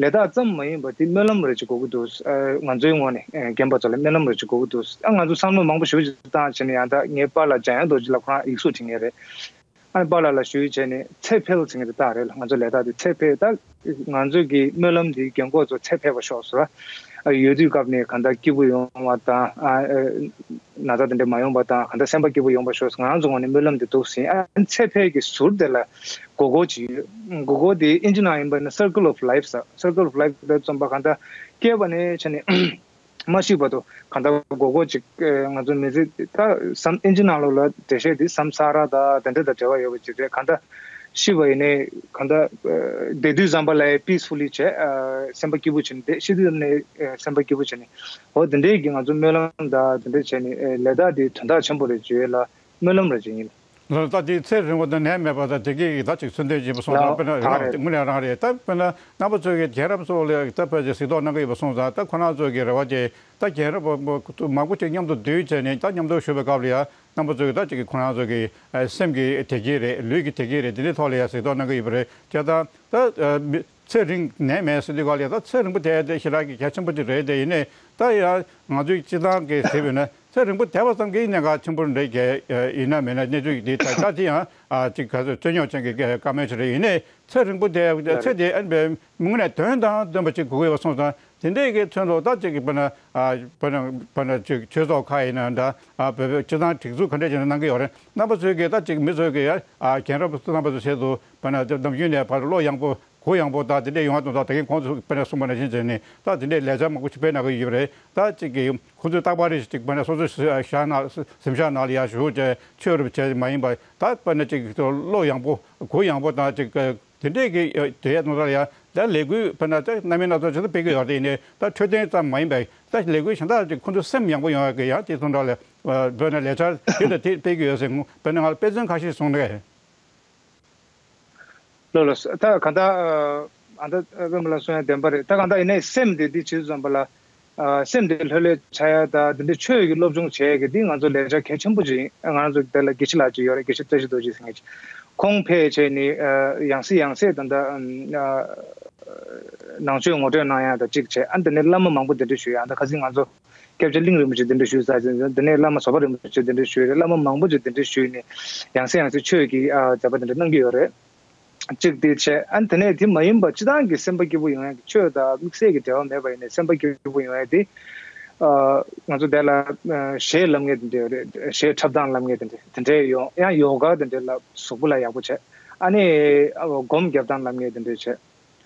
ལས་རྟགས་ཙམ་མ་ཡིན་པར་དེ་སྨོན་ལམ་རེ་ཅིག་དགོས་ཀྱི་འདུག་ཨ། ང་ཚོའི་ངོས་ནས། ཨ། རྒན་པ་ཚོ་ལ་སྨོན་ལམ་རེ་ཅིག་དགོས་ཀྱི་འདུག་ཨ། ང་ཚོ་བསམ་བློ་མང་པོ་ཞེ་པོ་ཅིག་བཏང་བྱས་ནས། ཡང་ད་ངའི་པཱ་ལགས་འཇམ་དབྱངས་རྡོ་རྗེ་ལགས་ཁོ་རང་ཡིག་གཟུགས་བྲིས་མཁན་རེད། ཨ་ནི་པཱ་ལགས་ལ་ཞུས་བྱས་ནས་ཚད་འཕེལ་ཟེར་མཁན་དེ་རྟགས་རེད་ལ། ང་ཚོ་ལས་རྟགས་དེ་ཚད་འཕེལ། ད་ང་ཚོའི་གི་སྨོན་ལམ་དེ་རྒན་གོག་ཚོ་ཚད་འཕེལ་བ་ཤོག་ཟེར་བ། ཨ། ཡོད་དུས་སྐབས་ནས་གང་ལྟར་སྐྱིད་པོ་ཡོང་བ་དང་། ཨ། ཨ། ན་ཚ་དེ་འདྲ་མ་ཡོང་བ་དང་། གང་ལྟར་སེམས་པ་སྐྱིད་པོ་ཡོང་བ་ཤོག་ཟེར་ང་རང་ཚོ་ངོས་ནས་སྨོན་ལམ་དེ་འདུག་ཟིན། ཨ། ཚད་འཕེལ་གྱི་ཟུར་དེ་ལ་སྒོར་སྒོར་ཅིག་ཡོད། སྒོར་སྒོར་དེ་ཨིན་ཇི་ནང་ཡིན་པ་ན་circle of life ཟེར། circle of life དེ་རྩོམ་པ་གང་ལྟར་སྐྱེས་པ་ནས་བྱས་ནས་མ་ཤི་བར་དུ་གང་ལྟར་སྒོར་སྒོར་ཅིག་ཨ། ང་ཚོ་མི་ཚེ་ད་བསམ། ཨིན་ཇི་ནང་ལོགས་ལ་འགྲེལ་བཤད་འདི་སམ་ས་ར་དང་དེ་འདྲ་དང་འབྲེལ་བ་ཡོད་པ་ཅིག་རེད། གང་ལྟར་ཤི་བ་ཡིན་ནའི་གང་ལྟར་ཨ། བསྡད་དུས་ཙམ་པ་ལ་peacefully བྱས། ཨ། སེམས་པ་སྐྱིད་པོ་བྱས་ནས་བསྡད། ཤི་དུས་ཙམ་ནས་ཨ། སེམས་པ་སྐྱིད་པོ་བྱས་ནས། འོ་དེ་འདྲའི་གི་ང་ཚོ་སྨོན་ལམ་དང་དེ་འདྲ་བྱས་ནས། ཨ། ལས་རྟགས་འདི་དོན་དག་ཆེན་པོ་རེད་བརྗོད་ཡས་ལ་སྨོན་ལམ་རེ་བྱེད་ཡིན། ལགས། ད་དེ་ཚེ་རིང་པོ་དང་ནད་མེད་པ་དང་དེ་གའི་ད་ཅིག་མཚོན་དོན་ཅིག་ཡིན་པ་སོང་ཙང་། ལགས། དཔེར་ན་རང་རེད། དངོས་གནས་རང་རེད། ད་དཔེར་ན་རྣམ་པ་ཚོས་ཀྱི་རྒན་རབས་ཚོ་ལ་ད་དཔེ་ཅིག་གཟིགས་རྟོག་གནང་གི་ཡོད་པ་སོང་ཙང་། ད་ཁོ་རང་ཚོ་གི་རེ་བ་དེ་ད་རྒན་རབས་མང་པོ་ཅིག་མཉམ་དུ་སྡོད་བྱས་ནས། ད་མཉམ་དུ་བཞུགས་པའི་སྐབས་ལ་ཡང་རྣམ་པ་ཚོས་ཀྱི་ད་ཅིག་ཁོ་རང་ཚོ་གི་ཨ། སེམས་ཀྱི་བདེ་སྐྱིད་རེད། ལུས་ཀྱི་བདེ་སྐྱིད་རེད། དེ་འདྲའི་ཐོག་ལ་ཡང་གཟིགས་རྟོག་གནང་གི་ཡོད་པ་རེད། བྱས་ཙང་ད་ཨ། མི་ཚེ་རིང་ནད་མེད་ཟེར་དུས་སྐབས་ལ་ཡང་ད་ཚེ་རིང་པོ་དེ་དེ་ཞེ་དྲག་གི་གལ་ཆེན་པོ་ཅིག་རེད་དེ། ཡིན་ནའི་ད་ཡང་ང་ཚོའི་སྤྱི་བཏང་གི་ཟེར་བས་ན། ཚེ་རིང་པོ་བསྡད་པ་ཙམ་གྱིས་གནད་འགག་ཆེན་པོ་རེད་ཀྱི། ཡིན་ན་མིན་ན་གནས་ཚུལ་འདི་ད་ལྟ་དེ་ཡང་ཨ། ཅིག་ག་ཚོད་རྩོད་རྙོག་ཅན་གྱི་བཀའ་མོལ་ཞིག་རེད། ཡིན་ནའི་ཚེ་རིང་པོ་བསྡད། ཚེ་དེ་ཨ་ནི་དངོས་གནས་དོན་དང་ལྡན་པ་ཅིག་དགོས་ཀྱི་ཡོད་པ་སོང་ཙང་། དེ་འདྲས་ཀྱི་ཚུན་ལ་ད་ཅིག་དཔེར་ན་ཨ། དཔེར་ན་དཔེར་ན་ཅིག་ཆོས་ཚོགས་ཁག་ཡིན་ན་འདྲ། ཨ། བོད་པའི་སྤྱི་བཏང་སྒྲིག་འཛུགས་ག་འདྲས་ཅིག་གནང་གི་ཡོད་རེད། རྣམ་པ་ཚོས་ཀྱི་ད་ཅིག་མི་ཚོས་ཀྱི་ཨ། རྒན་རབས་རྣམ་པ་ཚོའི་ཆེད་དུ་དཔེར་ན་ནམ་རྒྱུན་ནས་ཕར་བློ་ཡངས་པོ། གུ་ཡངས་པོ་དང་དེ་འདྲས་ཡོང་བ་དང་། ད་གིན་གོང་དུ་དཔེར་ན་གསུངས་པ་ནང་བཞིན་བྱས་ནས། ད་དེ་འདྲས་ལས་འཆར་མང་པོ་ཞིག་སྤེལ་གནང་གི་ཡོད་པ་རེད། ད་ཅིག་གི་ཁོང་ཚོས་རྟག་པར་རེ་ཞིག་ཅིག་དཔེར་ན་སོ་སོའི་ཞག་ནང་གཟིམ་ཤག་ནང་ལ་ཡར་བཞུགས་བྱས་ཆོས་རེ་བྱས་མ་ཡིན་པར། ད་དཔེར་ན་ཅིག་བློ་ཡངས་པོ་གུ་ཡངས་པོ་དང་ཅིག་དེ་འདྲས་ཀྱི་དེ་ཡས་དོན་དག་ལ་ཡང་ད་ལས་འགུལ་དཔེར་ན་ད་རྣམ་པ་སྣ་ཚོགས་ཅིག་ད་སྤེལ་གྱི་ཡོད་རེད། ཡིན་ནའི་ད་འཕྲོད་བསྟེན་ཙམ་མ་ཡིན་པར་ད་ལས་འགུལ་གཞན་དག་ཅིག་ཁོང་ཚོའི་སེམས་ཡངས་པོ་ཡོང་ཡག་གི་ཡང་དེ་དོན་དག་ལ་དཔེར་ན་ལས་འཆར་དེ་དང་དེ་སྤེལ་གྱི་ཡོད་ཟེར། དཔེར་ན་ང་ལ་དཔེ་མཚོན་ཁ་ཤས་གསུངས་ནས། ལགས་ལགས། ད་གང་ལྟར་ཨ། ཨ་ད་པད་མ་ལགས་གསུང་ཡ་བདེན་པ་རེད། ད་གང་ལྟར་ཡིན་ནའི་སེམས་དེ་འདི་བྱེད་དུས་ཙམ་པ་ལ། ཨ། སེམས་དེ་ལྷོད་ལྷོད་ཆགས་ཡ་ད་འདི་འདྲའི་ཆོས་ཀྱི་སློབ་སྦྱོང་བྱེད་ཡ་གི་འདི་ང་ཚོ་ལས་འཆར་གལ་ཆེན་པོ་ཅིག་ཡིན། ང་རང་ཚོ་དེ་ལ་དགེ་བཤེས་ལགས་ཅིག་ཡོད་རེད། དགེ་བཤེས་བཀྲ་ཤིས་རྡོ་རྗེ་ཟེར་མཁན་ཅིག་ཁོང་ཕེབས་བྱས་ནས། ཨ། ཡང་སེ་ཡང་སེ་ད་ལྟ་ཨ། ནང་ཆོས་ངོ་སྤྲོད་གནང་ཡ་ད་ཅིག་བྱས། ཨ། འདི་ནས་བླ་མ་མང་པོ་གདན་འདྲེན་ཞུས་ཡ། ཨ། ད་ཁ་སང་ང་ཚོ་སྐྱབས་རྗེ་གླིང་རིན་པོ་ཆེ་གདན་འདྲེན་ཞུས་ཚར་ཟིན། འདི་ནས་བླ་མ་བཟོད་པ་རིན་པོ་ཆེ་གདན་འདྲེན་ཞུས་རེད། བླ་མ་མང་པོ་ཅིག་གདན་འདྲེན་ཞུས་ནས་ཡང་སེ་ཡང་སེ་ཆོས་ཀྱི་ཨ། མཛད་པ་དེ་འདྲ་གནང་གི་ཡོད་རེད། གཅིག་དེ་བྱས། ཨ་ནི་དེ་ནས་དེ་མ་ཡིན་པ་སྤྱི་བཏང་གི་སེམས་པ་སྐྱིད་པོ་ཡོང་ཡ་གི། ཆོས་དང་དམིགས་བསལ་གྱི་འབྲེལ་བ་མེད་པ་ཡིན་ནའི་སེམས་པ་སྐྱིད་པོ་ཡོང་ཡ་དེ། ཨ། ང་ཚོ་དེ་ལ་ཨ། གཞས་ལབ་མཁན་དེ་འདྲ་ཡོད་རེད། གཞས་འཁྲབ་སྟངས་ལབ་མཁན་དེ་འདྲ་དེ་འདྲ་ཡོང་ཡ། ཡོ་ག་དེ་འདྲ་ལ་གཟུགས་པོ་ལ་ཡག་པོ་བྱས། ཨ་ནི་ཨ། སྒོམ་རྒྱབ་སྟངས་ལབ་མཁན་དེ་འདྲ་བྱས།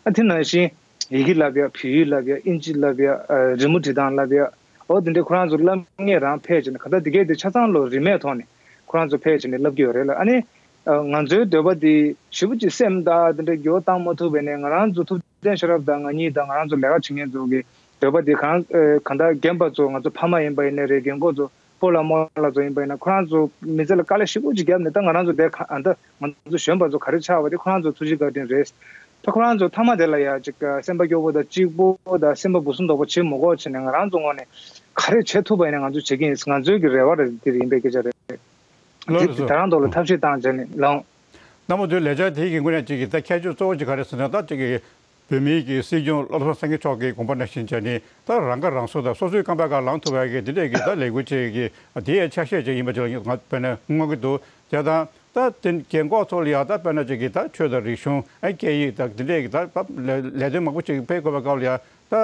ཨ། དེ་ནང་བཞིན་ཡི་གེ་བསླབ་ཡ། བོད་ཡིག་བསླབ་ཡ། ཨིན་ཇི་བསླབ་ཡ། ཨ། རི་མོ་འབྲི་སྟངས་བསླབ་ཡ། འོ་དེ་འདྲའི་ཁོ་རང་ཚོ་བསླབ་མཁན་རང་ཕེབས་བྱས་ནས། གང་ལྟར་དེ་གས་དེ་ཆ་ཚང་ལོ་རིན་མེད་ཐོག་ནས་ཁོ་རང་ཚོ་ཕེབས་བྱས་ནས་བསླབ་ཀྱི་ཡོད་རེད་ལ། ཨ་ནི་ཨ། ང་ཚོའི་འདོད་པ་དེ་ཞེ་པོ་ཅིག་སེམས་ད་དེ་འདྲ་འགྱུར་བ་བཏང་མ་ཐུབ་པས་ནས། ང་རང་ཚོ་ཐུབ་བསྟན་ཤེས་རབ་དང་ང་གཉིས་དང་ང་རང་ཚོ་ལས་ཀ་བྱེད་མཁན་ཚོ་གི་འདོད་པ་དེ་གང་། ཨ། གང་ལྟར་རྒན་པ་ཚོ། ང་ཚོ་ཕ་མ་ཡིན་པ་ཡིན་ནའི་རེད། རྒན་གོག་ཚོ། སྤོ་ལགས་རྨོ་ལགས་ཚོ་ཡིན་པ་ཡིན་ན། ཁོ་རང་ཚོ་མི་ཚེ་ལ་དཀའ་ལས་ཞེ་པོ་ཅིག་བརྒྱབ་ནས། ད་ང་རང་ཚོ་དེ་ག་ཨ། ད་ང་ཚོ་གཞོན་པ་ཚོ་ག་རེ་ཆགས་པ་དེ་ཁོ་རང་ཚོ་ཐུགས་རྗེ་བཀའ་དྲིན་རེད། ད་ཁོ་རང་ཚོ་མཐའ་མ་དེ་ལ་ཡ་ཅིག་སེམས་པ་སྐྱོ་པོ་དང་གཅིག་པོ་དང་སེམས་པ་འབུ་སྲིན་རྡོག་པོ་བྱེད་མི་དགོས་བྱས་ནས། ང་རང་ཚོ་ངོས་ནས་ག་རེ་བྱེད་ཐུབ་པ་ཡིན་ན་ང་ཚོ་བྱེད་ཀྱི་ཡིན། ང་ཚོའི་གི་རེ་བ་རེད། འདི་ཡིན་པའི་སྐད་ཆ་རེད། ལགས་རེད་ཟེར། དེ་རང་ཐོག་ལ་ཐབས་ཤེས་བཏང་བྱས་ནས་ལངས། རྣམ་པ་ཚོའི་ལས་འཆར་དེའི་གི་ངོས་ནས་ཅིག་གི་ད་ཁྱད་ཆོས་གཙོ་བོ་ཅིག་ག་རེ་ཟེར་ན། ད་ཅིག་གི་བོད་མིའི་གི་སྲིད་སྐྱོང་བློ་བཟང་སེང་གེ་མཆོག་གི་དགོངས་པ་ནང་བཞིན་བྱས་ནས། ད་རང་ཁ་རང་གསོ་དང་སོ་སོའི་རྐང་པའི་ཁར་ལངས་ཐུབ་པའི་གི་འདི་འདྲས་ཀྱི་ད་ལས་འགུལ་ཅིག་གི་དེའི་ཆ་ཤས་ཅིག་ཡིན་པ་ཅིག་ལ་ང་དཔེར་ན་མངོན་གྱི་འདུག། དེ་དང་ད་དེ་རྒན་གོག་ཚོ་ལ་ཡང་ད་དཔེར་ན་ཅིག་གི་ད་ཆོས་དང་རིག་གཞུང་། ཨ། སྐད་ཡིག་དང་འདི་འདྲས་ཀྱི་ད་ད་ལས་ལས་དོན་མང་པོ་ཅིག་སྤེལ་དགོས་པའི་སྐབས་ལ་ཡང་། ད་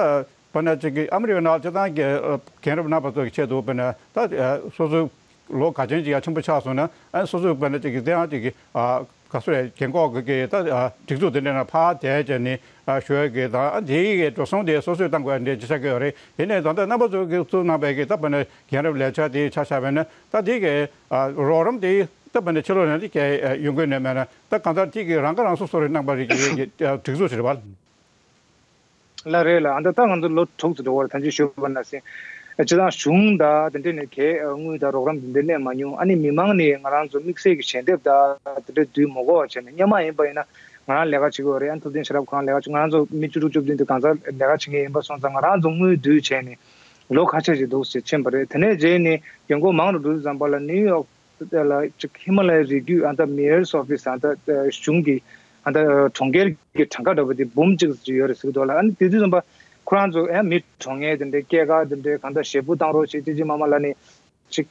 དཔེར་ན་ཅིག་གི་ཨ་མི་རི་ཀ་ནང་སྤྱིར་བཏང་གི་ཨ། རྒན་རབས་རྣམ་པ་ཚོ་གི་ཆེད་དུ་དཔེར་ན་ད་ཨ། སོ་སོའི་ལོ་འགའ་ཅན་ཅིག་ཡར་ཆེན་པོ་ཆགས་སོང་ན། ཨ། སོ་སོའི་དཔེར་ན་ཅིག་གི་དེ་ཡང་ཅིག་གི་ཨ། ག་སུ་རེད། རྒན་གོག་གི་གི་ད་ཨ་སྒྲིག་འཛུགས་དེ་འདྲ་ན་ཕར་བསྡད་བྱས་ནས་ཨ་ཞུ་ཡ་གི་ད་ཨ་དེའི་གི་འགྲོ་སོང་དེ་སོ་སོས་བཏང་དགོས་ཡ་འདྲ་ཅིག་ཆགས་ཀྱི་ཡོད་རེད། དེ་ནས་ད་ལྟ་རྣམ་པ་ཚོ་གི་བཙུགས་གནང་པའི་གི་ད་དཔེར་ན་རྒན་རབས་ལས་འཆར་དེ་ཆ་བཞག་པ་ཡིན་ན་ད་དེ་གི་ཨ་རོགས་རམ་དེ་ད་དཔེར་ན་ཕྱི་ལོགས་ནས་དེ་གི་ཡོང་གི་ཡོད་མེད་ན་ད་གང་ལྟར་དེ་གི་རང་ཁ་རང་གསོ་སོགས་རིགས་གནང་པ་རིགས་ཀྱི་གི་ཨ་སྒྲིག་འཛུགས་ཞིག་རེད་པ། ལགས་རེད་ལགས། ཨ་ད་ལྟ་ང་ཚོ་ལོ་དྲུག་ཙམ་འགྲོ་བར་ཐམས་ཅད་ཞུས་པ་ནང་བཞིན། སྤྱིར་བཏང་གཞུང་དང་དེ་འདྲས་ནས་གས་དངུལ་དང་རོགས་རམ་དེ་འདྲས་གནས་མ་མྱོང་། ཨ་ནི་མི་མང་ནས་ང་རང་ཚོ་དམིགས་བསལ་གྱི་ཞལ་འདེབས་དང་དེ་འདྲས་བསྡུས་མ་དགོས་པ་བྱས་ནས། སྔོན་མ་ཡིན་པ་ཡིན་ན་ང་རང་ལས་ཀ་བྱེད་ཀྱི་ཡོད་རེད། ཨ་ནི་ཐུབ་བསྟན་ཤེས་རབ་ཁོ་རང་ལས་ཀ་བྱེད། ང་རང་ཚོ་མི་བཅུ་དྲུག་བཅུ་བདུན་དེ་གང་ཟག་ལས་ཀ་བྱེད་མཁན་ཡིན་པ་སོང་ཙང་ང་རང་ཚོ་དངུལ་བསྡུས་བྱས་ནས་ལོ་ཁ་ཤས་ཤིག་འདུག་ཟེར་ཕྱིན་པ་རེད། དེ་ནས་རྗེས་ནས་རྒན་གོག་མང་རུ་འགྲོ་དུས་ཙམ་པ་ལ་ནིའུ་ཡོག་ལ་ཅིག་ཧི་མ་ལ་ཡའི་རི་རྒྱུད་ཨ་ད་མེ་ཡར་སི་ཨོ་ཕི་སི་ཨ་ད་གཞུང་གི་ཨ་ད་གྲོང་ཁྱེར་གྱི་གྲངས་ཀ་འདྲ་པོ་དེ་འབུམ་གཅིག་ཙམ་ཡོད་རེད་ཟེར་གྱི་འདུག་ལ། ཨ་ནི་དེ་དུས་ཙམ་པ་ཁོ་རང་ཚོ་ཨ་མི་གྲོངས་མཁན་དེ་འདྲའི་སྐྱེས་སྐར་དེ་འདྲའི་གང་ལྟར་ཞེ་པོ་བཏང་རོགས་བྱེད། ཅི་ཅི་མ་མ་ལ་ནི་ཅིག་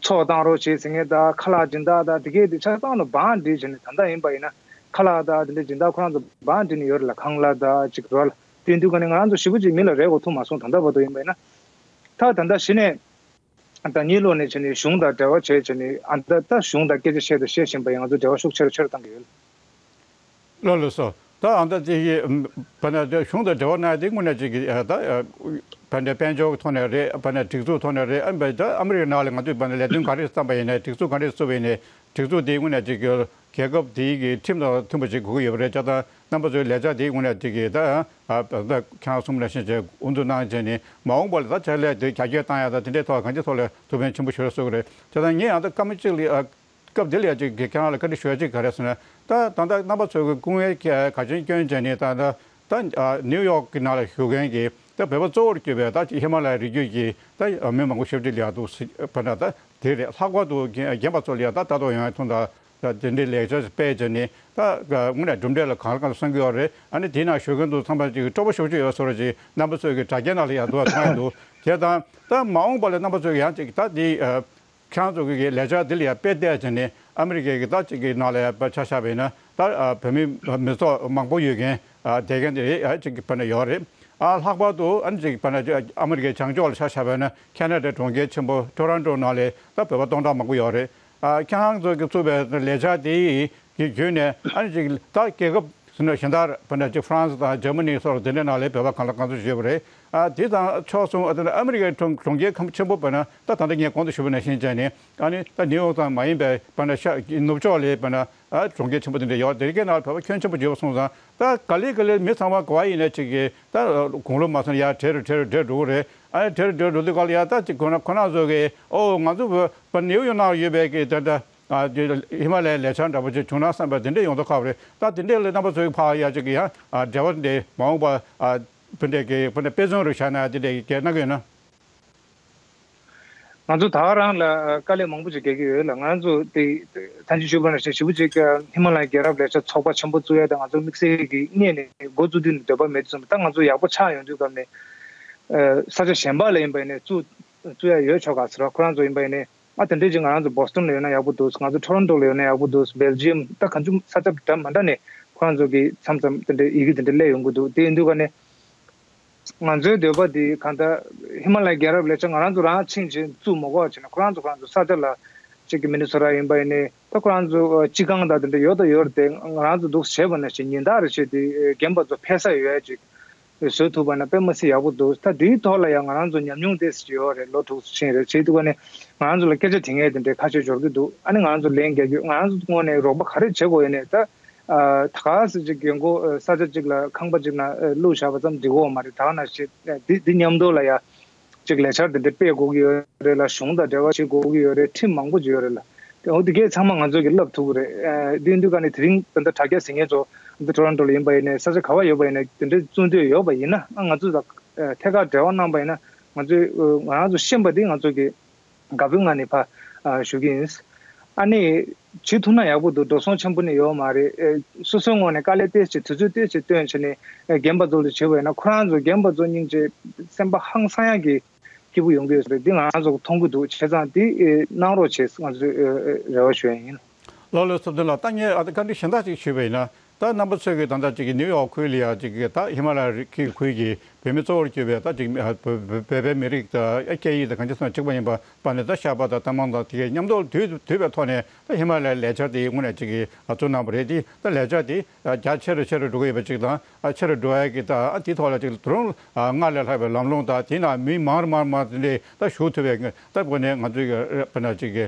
ཚོགས་བཏང་རོགས་བྱེད་ཟེར་མཁན་དང་ཁ་ལག་སྦྱིན་བདག་དང་དེ་གས་དེ་ཆ་ཚང་ལ་བང་སྒྲིག་བྱས་ནས། ད་ལྟ་ཡིན་པ་ཡིན་ན་ཁ་ལག་དང་དེ་འདྲའི་སྦྱིན་བདག་ཁོ་རང་ཚོ་བང་སྒྲིག་ནས་ཡོད་རེད་ལ། ཁང་གླ་དང་ཅིག་རོ་ལ་དེ་དུས་ག་ནས་ང་རང་ཚོ་ཞེ་པོ་ཅིག་མི་ལ་རེ་བ་ཐུག་མ་སོང་། ད་ལྟ་བར་དུ་ཡིན་པ་ཡིན་ན། ད་ད་ལྟ་གཞི་ནས། ཨ་ད་གཉིས་ལོག་ནས་བྱས་ནས་གཞུང་དང་འབྲེལ་བ་བྱས་བྱས་ནས། ཨ་ད་ད་གཞུང་དང་སྐད་ཆ་བཤད་དང་བཤད་བཞིན་པ་ཡིན། ང་ཚོ་འབྲེལ་བ་ཤུགས་ཆེ་རུ་ཆེ་རུ་བཏང་གི་ཡོད། ལགས་ལགས་སོ། ད་ཨ་ད་དེ་ཡི་བ་ན་གཞུང་དང་འབྲེལ་བ་གནང་ཡ་དེ་དངོས་གནས་ཅིག་གི་ཨ་ད་བ་ན་དཔལ་འབྱོར་གྱི་ཐོག་ནས་རེད། བ་ན་སྒྲིག་འཛུགས་ཐོག་ནས་རེད། ཨ་བ་ད་ཨ་མི་རི་ཀའི་ནང་ལ་ང་ཚོས་བ་ན་ལས་དོན་ག་རེ་བརྩམས་པ་ཡིན་ནའི། སྒྲིག་འཛུགས་ག་རེ་བཙུགས་པ་ཡིན་ནའི། སྒྲིག་འཛུགས་དེ་དངོས་གནས་ཅིག་གི་རྒྱལ་ཁབ་དེའི་གི་ཁྲིམས་དང་མཐུན་པ་ཞིག་དགོས་ཀྱི་ཡོད་པ་རེད། བྱས་ཙང་རྣམ་པ་ཚོའི་ལས་འཆར་དེ་དངོས་གནས་དེ་གི་ད་ཨ་ད་ཁྱེད་རང་གསུངས་པ་ནང་བཞིན་བྱས་དབུ་འཛུགས་གནང་བྱས་ནས། མ་འོངས་པ་ལ་ད་ཕྱག་ལས་དེ་རྒྱ་སྐྱེད་བཏང་ཡ་ད་དེ་འདྲའི་ཐོག་གང་ཅིའི་ཐོག་ལ་ཐུགས་ཕན་ཆེན་པོ་ཞིག་གསོས་ཀྱི་རེད། བྱས་ཙང་ངས་ཡང་ད་སྐར་མ་གཅིག་ལ་ཨ་སྐབས་འདི་ལ་ཡ་ཅིག་གི་ཁྱེད་རང་ལ་བཀའ་འདྲི་ཞུ་ཡ་ཅིག་ག་རེ་ཟེར་ན། ད་ད་ལྟ་རྣམ་པ་ཚོའི་གི་སྐུ་ངལ་ག་ག་ཅན་བསྐྱོན་བྱས་ནས་ད་ད་ད་ཨ་ནིའུ་ཡོག་གི་ནང་ལ་བཞུགས་མཁན་གྱི་ད་བོད་པ་གཙོ་བོར་གྱུར་པའི་ད་ཧི་མ་ལ་ཡའི་རི་རྒྱུད་ཀྱི་ད་མི་མང་པོ་ཞབས་ཕྱི་ལ་ཡ་འདུག་ཟེར་བ་ན། ད་དེ་རེད། ལྷག་པར་དུ་རྒན་རྒན་པ་ཚོ་ལ་ཡ་ད་ལྟ་རྟོགས་ཡོང་ཡ་ཐུག་ད། ད་དེ་འདྲའི་ལེགས་ཆ་སྤེལ་བྱས་ནས་ད་དངོས་གནས་གྲུབ་འབྲས་ལ་གང་ལ་གང་འཚམ་སོང་གི་ཡོད་རེད། ཨ་ནི་དེའི་ནང་ཞུགས་མཁན་དུ་ཚང་མ་ཅིག་སྤྲོ་པོ་ཤུགས་ཆེ་ཡོད་བཟོ་འདྲ་ཅིག་རྣམ་པ་ཚོས་ཀྱི་དྲ་རྒྱའི་ནང་ལ་ཡང་འདུག་བ་མཐོང་ཡ་འདུག། བྱས་ཙང་ད་མ་འོངས་པ་ལ་རྣམ་པ་ཚོས་ཀྱི་ཡང་ཅིག་ད་འདི་ཁྱེད་རང་ཚོ་གི་ལས་འཆར་འདི་ལ་ཡང་དཔེ་བལྟས་བྱས་ནས། ཨ་མི་རི་ཀའི་གི་ད་ཅིག་གི་ནང་ལ་ཡང་ཆ་བཞག་པ་ཡིན་ན་ད་བོད་མི་མི་ཚོགས་མང་པོ་ཡོད་མཁན་བསྡད་མཁན་དེ་ཡང་ཅིག་གི་བར་ན་ཡོད་རེད། ཨ་ལྷག་པར་དུ་ཨ་ནི་ཅིག་བར་ན་ཨ་མི་རི་ཀའི་བྱང་ཕྱོགས་ལ་ཆ་བཞག་པ་ཡིན་ན་ཁེ་ན་ཌའི་གྲོང་ཁྱེར་ཆེན་པོ་ཊོ་རོན་ཊོ་ནང་ལ་ད་བོད་པ་སྟོང་ཕྲག་མང་པོ་ཡོད་རེད། ཨ་ཁྱེད་རང་ཚོ་གིས་བཙུགས་པའི་ལས་འཆར་དེ་གི་བརྒྱུད་ནས་ཨ་ནི་ཅིག་ད་རྒྱལ་ཁབ་ཟེར་ན་གཞན་དག་བོད་ནང་ཅིག་ཧྥ་རན་སི་དང་འཇར་མ་ནི་སོགས་དེ་འདྲའི་ནང་ལ་བོད་པ་གང་ལ་གང་འཚམ་ཡོད་པ་རེད། ཨ་དེ་དང་ཕྱོགས་མཚུངས་ཨ་དེ་ནི་ཨ་མི་རི་ཀའི་གྲོང་གྲོང་ཁྱེར་ཁམས་ཆེན་པོ་བོད་ནང་ད་ད་ལྟ་ངས་གོང་དུ་ཞུས་པ་ནང་བཞིན་བྱས་ནས། ཨ་ནི་ད་ནིའུ་ཡོག་ཙམ་མ་ཡིན་པའི་བོད་ནང་ཤར་ནུབ་ཕྱོགས་ལ་བོད་ནང་ཨ་གྲོང་ཁྱེར་ཆེན་པོ་དེ་འདྲ་ཡོད། དེ་གའི་ནང་ལ་བོད་པ་ཁྱོན་ཆེན་པོ་ཡོད་པ་སོང་ཙང་། ད་ག་ལེ་ག་ལེ་མི་ཚང་མ་ག་བ་ཡིན་ན་ཅིག་གི་ད་དགུང་ལོ་མ་སོང་ཡར་བགྲེས་རུ་བགྲེས་རུ་བགྲེས་འགྲོ་གི་རེད། ཨ་ནི་བགྲེས་རུ་བགྲེས་འགྲོ་དུས་ག་ལ་ཡ་ད་ཅིག་ཁོ་ན་ཁོ་ན་ཚོ་གིས་ཨོ་ང་ཚོ་བོད་བོད་ནིའུ་ཡོག་ནང་ཡོད་པའི་གི་ད་ད། ཨ་དེ་ཧི་མ་ལ་ཡའི་ལས་འཆར་འདྲ་པོ་ཅིག་བྱུང་ན་བསམ་པ་དེ་འདྲས་ཡོང་མདོག་ཁ་པོ་རེད། ད་དེ་འདྲས་ལ་རྣམ་པ་ཚོའི་ཕར་ཡ་ཅིག་གི་ཡང་ཨ་འབྲེལ་བ་འདི་མ་འོངས་པ་ཨ་བུ་འདྲས་ཀྱི་བུ་འདྲས་དཔེ་མཚོན་རུ་བཞག་ན་དེ་འདྲས་ཀྱི་གནང་གི་ཡོད་ན། ང་ཚོ་ད་ག་རང་ལ་དཀའ་ལས་མང་པོ་ཅིག་རྒྱག་གི་ཡོད་ལ། ང་ཚོ་དེ་ཐང་ཅིག་ཞུས་པ་ནང་བཞིན་ཞེ་པོ་ཅིག་ཧི་མ་ལ་ཡའི་རྒྱལ་རབས་ལས་འཆར་ཚོགས་པ་ཆེན་པོ་བཙུགས་ཡ་དང་། ང་ཚོ་དམིགས་བསལ་གྱི་སྔོན་ནས་འགོ་བཙུགས་དུས་ནས་འདོད་པ་མེད་ཙམ། ད་ང་ཚོ་ཡག་པོ་ཆགས་ཡོང་དུས་སྐབས་ནས་ས་ཆ་གཞན་པ་ལ་ཡིན་པ་ཡིན་ནས་བཙུགས་བཙུགས་ཡ་ཡོད་ཆོག་ག་ཟེར་བ། ཁོ་རང་ཚོ་ཡིན་པ་ཡིན་ནས། ཨ་དེ་འདྲས་ཅིག་ང་རང་ཚོ་བོ་སི་ཊོན་ལ་ཡོད་ན་ཡག་པོ་འདུག། ང་ཚོ་ཊོ་རོན་ཊོ་ལ་ཡོད་ན་ཡག་པོ་འདུག། སྦེལ་ཇི་ཡམ་ད་གང་བྱུང་ས་ཆ་འདྲ་མ་འདྲ་ནས་ཁོ་རང་ཚོ་གི་མཚམས་མཚམས་དེ་འདྲས་ཡི་གེ་དེ་འདྲས་སླེབས་ཡོང་གི་འདུག། དེ་ཡིན་དུས་ཀ་ནས་ང་ཚོའི་འདོད་པ་དེ་གང་ལྟར་ཧི་མ་ལ་ཡའི་རྒྱལ་རབས་ལས་འཆར་ང་རང་ཚོ་རང་ཕྱིན་ཆེད་བཙུགས་མ་དགོས་པ་བྱས་ན། ཁོ་རང་ཚོ་ཁོ་རང་ཚོ་ས་ཆ་ལ་གཅིག་གི་མི་ནི་སོ་ཊ་ཡིན་པ་ཡིན་ནས་ད་ཁོ་རང་ཚོ་སྤྱི་ཁང་དང་དེ་འདྲས་ཡོད་དང་ཡོད་རེད་དེ། ང་རང་ཚོ་འདུག་བྱས་པ་ནང་བཞིན་ཉིན་ལྟར་རེ་བྱས་ཏེ་རྒན་པ་ཚོ་ཕེབས་ས་ཡོད་ཅིག་བཟོ་ཐུབ་པ་ན་དཔེ་མི་སྲིད་ཡག་པོ་འདུག། ད་དེའི་ཐོག་ལ་ཡང་ང་རང་ཚོ་ཉམས་མྱོང་དེ་ཡོད་རེད། ལོ་དྲུག་ཕྱིན་རེད། བྱེད་དུས་ཀ་ནས་ང་རང་ཚོ་ལ་སྐད་ཆ་དྲི་མཁན་དེ་འདྲའི་ཁ་ཤས་འབྱོར་གྱི་འདུག། ཨ་ནི་ང་རང་ཚོ་ལན་རྒྱག་རྒྱུ། ང་རང་ཚོ་ངོས་ནས་རོགས་པ་ག་རེ་བྱེད་དགོས་ཡོད་ནས། ད་ད་ག་ཟེར་ཅིག་རྒན་གོག་ས་ཆ་གཅིག་ལ་ཁང་པ་གཅིག་ན་བླུགས་བཞག་པ་ཙམ་འགྲིག་གི་ཡོད་མ་རེད། ད་ག་ནང་བཞིན་འདི་འདི་མཉམ་དུ་ལ་ཡ་ཅིག་ལས་འཆར་དེ་འདྲ་སྤེལ་དགོས་ཀྱི་ཡོད་རེད་ལ། གཞུང་དང་འབྲེལ་བ་བྱེད་དགོས་ཀྱི་ཡོད་རེད། ཁྲིམས་མང་པོ་ཅིག་ཡོད་རེད་ལ། དེ་འོ་དེ་གས་ཚང་མ་ང་ཚོ་གིས་བསླབ་ཐུབ་ཀྱི་རེད། ཨ་དེ་ཡིན་དུས་ཀ་ནས་དེ་རིང་ད་ལྟ་དྲ་རྒྱ་ཟིན་མཁན་ཚོ་ད་ལྟ་ཊོ་རོན་ཊོ་ལ་ཡིན་པ་ཡིན་ནའི་ས་ཆ་ག་བ་ཡོད་པ་ཡིན་ནའི་དེ་འདྲའི་བཙུགས་འདོད་ཡོད་པ་ཡིན་ན། ཨ་ང་ཚོ་དང་ཐད་ཀར་འབྲེལ་བ་གནང་པ་ཡིན་ན། ང་ཚོས་ང་རང་ཚོ་ཤེས་པ་དེ་ང་ཚོ་གིས་དགའ་པོའི་ངང་ནས་ཕར་ཨ་ཞུ་གི་ཡིན། ཨ་ནི་བྱེད་ཐུབ་ན་ཡག་པོ་འདུག། འགྲོ་སོང་ཆེན་པོ་ནི་ཡོད་མ་རེད། ཨེ་སོ་སོའི་ངོས་ནས་དཀའ་ལས་ཏོག་ཙམ་དུས་ཚོད་ཏོག་ཙམ་བཏོན་བྱས་ནས་ཨེ་རྒན་པ་ཚོ་ལ་བྱེད་པ་ཡིན་ན། ཁོ་རང་ཚོ་རྒན་པ་ཚོ་སྙིང་རྗེ་སེམས་པ་ཧང་སང་ཡག་གི་སྐྱིད་པོ་ཡོང་གི་ཡོད་ས་རེད། འདི་ང་རང་ཚོ་མཐོང་གི་འདུག། བྱས་ཙང་འདི་ཨེ་གནང་རོགས་བྱེད་ང་ཚོས་ཨེ་ཨེ་རེ་བ་ཞུ་ཡ་ཡིན། ལགས་ལགས། ཚུལ་ལྡན་ལགས། ད་ངས་ཨ་བཀའ་འདྲི་གཞན་དག་ཅིག་ཞུས་པ་ཡིན་ན། ད་རྣམ་པ་ཚོས་ཀྱི་ད་ལྟ་ཅིག་གི་ནིའུ་ཡོག་ཁུལ་ལ་ཡ་ཅིག་གི་ད་ཧི་མ་ལ་ཡའི་ཁུལ་གྱི་བོད་མི་གཙོ་བོར་གྱུར་པའི་ད་ཅིག་བོད་པའི་མི་རིགས་དང་སྐད་ཡིག་དང་གང་ཅི་སོང་གཅིག་པ་ཡིན་པ་པ་ནས་ད་ཤར་པ་དང་ཐེངས་མང་དང་དེ་གའི་མཉམ་དུ་དུས་དུས་པའི་ཐོག་ནས་ད་ཧི་མ་ལ་ཡའི་ལས་འཆར་དེ་དངོས་གནས་ཅིག་གི་བཙུགས་གནང་བ་རེད། དེ་ད་ལས་འཆར་དེ་རྒྱ་ཆེ་རུ་ཆེ་རུ་འགྲོ་གི་ཡོད་པ་ཅིག་དང་ཆེ་རུ་འགྲོ་ཡ་གི་ད་དེ་ཐོག་ལ་ཅིག་ད་རུང་སྔར་ལས་ལྷག་པའི་ལམ་ལྷོང་དང་དེ་ན་མི་མང་རུ་མང་རུ་མང་དེ་འདྲས་ད་ཞུགས་ཐུབ་པའི་ད་དངོས་གནས་ང་ཚོའི་གི་དཔེར་ན་ཅིག་གི་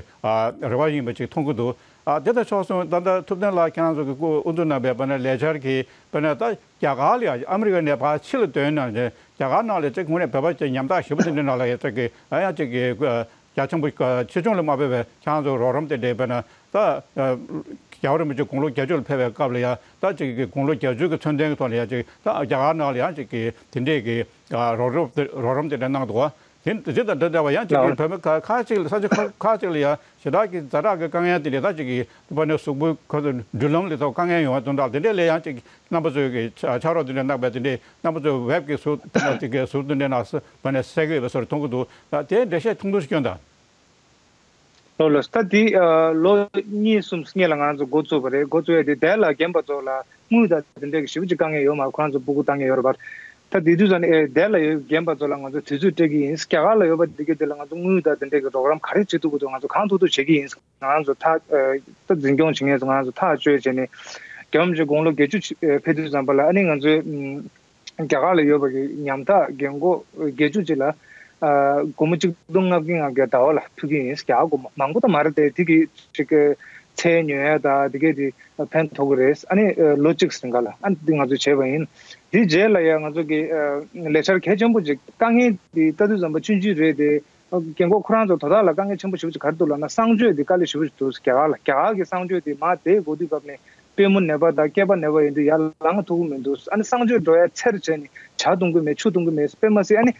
རེ་བ་ཡིན་པ་ཅིག་མཐོང་གི་འདུག་ཨ་དེ་ལྟར་ཆགས་སོང་། ད་ལྟ་ཐུབ་བསྟན་ལགས་ཁྱེད་རང་ཚོ་གི་སྐུ་དབུ་འཛུགས་གནང་བའི་དཔེར་ན་ལས་འཆར་གྱི་དཔེར་ན་ད་རྒྱ་གར་ལ་ཡང་ཨ་མི་རི་ཀ་ནས་ཕར་ཕྱི་ལ་ཐོན་ན་རྒྱ་གར་ནང་ལ་ཅིག་དངོས་གནས་བོད་པ་ཅིག་ཉམ་ཐག་ཞེ་པོ་དེ་འདྲའི་ནང་ལ་ཡང་ཅིག་གི་ཨ་ཡང་ཅིག་གི་རྒྱ་ཆེན་པོ་ཆེ་ཆུང་ལ་མ་ཕེབས་པའི་ཁྱེད་རང་ཚོ་རོགས་རམ་དེ་འདྲའི་དཔེར་ན་ད་རྒྱལ་བ་རིན་པོ་ཆེ་དགུང་ལོ་བརྒྱད་ཅུ་ལ་ཕེབས་པའི་སྐབས་ལ་ཡང་ད་ཅིག་གི་དགུང་ལོ་བརྒྱད་ཅུ་གི་མཚོན་དོན་གྱི་ཐོག་ལ་ཡང་ཅིག་ད་རྒྱ་གར་ནང་ལ་ཡང་ཅིག་གི་དེ་འདྲའི་གི་རོགས་རམ་རོགས་རམ་དེ་འདྲ་གནང་འདུག་བ། དེ་དེ་དང་འདྲ་འདྲ་བ་ཡང་ཅིག་གི་ལགས། བོད་མི་ཁ་ཁ་ཅིག་ལ་ས་ཆ་ཁ་ཁ་ཅིག་ལ་ཡང་ཞེ་དྲག་གི་ཛ་དྲག་གི་དཀའ་ངལ་དེ་འདྲ་ད་ཅིག་གི་པ་ནས་གཟུགས་པོའི་ཁ་ཚོ་འགྲུལ་ལམ་ལ་ཐོག་དཀའ་ངལ་ཡོང་བ་དོན་དག་དེ་འདྲ་ལ་ཡང་ཅིག་རྣམ་པ་ཚོའི་གི་ཕྱག་རོགས་དེ་འདྲ་གནང་བའི་དེ་འདྲའི་རྣམ་པ་ཚོའི་ཝེབ་གི་ཟུར་དེ་འདྲ་ཅིག་གི་ཟུར་དེ་འདྲའི་ནང་ས་པ་ནས་གསལ་གི་ཡོད་པའི་སོར་མཐོང་གི་འདུག་ད་དེ་འགྲེལ་བཤད་ཐུང་ཐུང་ཞིག་སྐྱོན་དང་། ལོ་ལོ་ད་འདི་ལོ་གཉིས་གསུམ་སྔོན་ལ་ང་རང་ཚོ་འགོ་བཙུགས་པ་རེད། འགོ་བཙུགས་ཡས་དེ་དེ་ལ་རྒན་པ་ཚོ་ལ་དངུལ་དང་དེ་འདྲ་གི་ཞེ་པོ་ཅིག་དཀའ་ངལ་ཡོད་མ་རེད། ཁོ་རང་ཚོ་སྤུ་གུ་བཏང་མཁན་ཡོད་རེད་པ། ད་དེ་དུས་ཙམ་ནས་ཨེ་དེ་ལ་ཡོད་རྒན་པ་ཚོ་ལ་ང་ཚོ་དུས་ཚོད་སྤྲད་ཀྱི་ཡིན། རྒྱ་གར་ལ་ཡོད་པ་འདི་གའི་དེ་ལ་ང་ཚོ་དངུལ་དང་དེ་འདྲ་གི་རོགས་རམ་ག་རེ་བྱེད་ཐུབ་ཀྱི་འདུག་ང་ཚོ་གང་ཐུབ་ཐུབ་བྱེད་ཀྱི་ཡིན། ང་རང་ཚོ་ཐག་ད་འཛིན་སྐྱོང་བྱེད་མཁན་ཚོ་ང་རང་ཚོ་ཐག་གཅོད་བྱས་ནས་རྒྱ་མི་ཚོ་དགུང་ལོ་བརྒྱད་ཅུ་ཕེབས་དུས་ཙམ་པ་ལ་ཨ་ནི་ང་ཚོའི་རྒྱ་གར་ལ་ཡོད་པ་གི་ཉམ་ཐག་རྒན་གོག་བརྒྱད་ཅུ་ཅིག་ལ་ཨ་སྒོར་མོ་གཅིག་སྟོང་ལྔ་བརྒྱ་ལྔ་བརྒྱ་ཟླ་བ་ལ་ཕུལ་གྱི་ཡིན། རྒྱ་གར་སྒོར་མོ་མང་པོ་ད་མ་རེད་དེ། དེ་གི་ཅིག་གི་ཚལ་ཉོ་ཡ་ད་དེ་གས་དེ་ཕན་ཐོགས་ཀྱི་རེད། ཨ་ནི་ལོ་གཅིག་རིང་ག་ལ་ཨ་ནི་འདི་ང་ཚོས་བྱས་པ་ཡིན། དེ་རྗེས་ལ་ཡང་ང་ཚོ་གི་ལས་འཆར་གལ་ཆེན་པོ་ཅིག་དཀའ་ངལ་དེ་ལྟ་དུས་ཙམ་པ་ཆུང་ཆུང་རེད་དེ། རྒན་གོག་ཁོ་རང་ཚོ་དོ་བདག་ལ་དཀའ་ངལ་ཆེན་པོ་ཞེ་པོ་ཅིག་ག་རེ་འདུག་ལབ་ན་གསང་སྤྱོད་དེ་དཀའ་ལས་ཞེ་པོ་ཅིག་འདུག་རྒྱ་གར་ལ། རྒྱ་གར་གྱི་གསང་སྤྱོད་དེ་མར་དེ་འགོ་དུས་སྐབས་ནས་པུས་མོ་ནད་པ་དང་སྐེད་པ་ནད་པ་ཡིན་དུས་ཡར་ལངས་ཐུབ་ཀྱི་མི་འདུག་ཨ་ནི་གསང་སྤྱོད་འགྲོ་ཡ་ཚེར་བྱས་ནས་ཇ་འཐུང་གི་མེད་ཆུ་འཐུང་གི་མེད་དཔེ་མ་སྲིད། ཨ་ནི་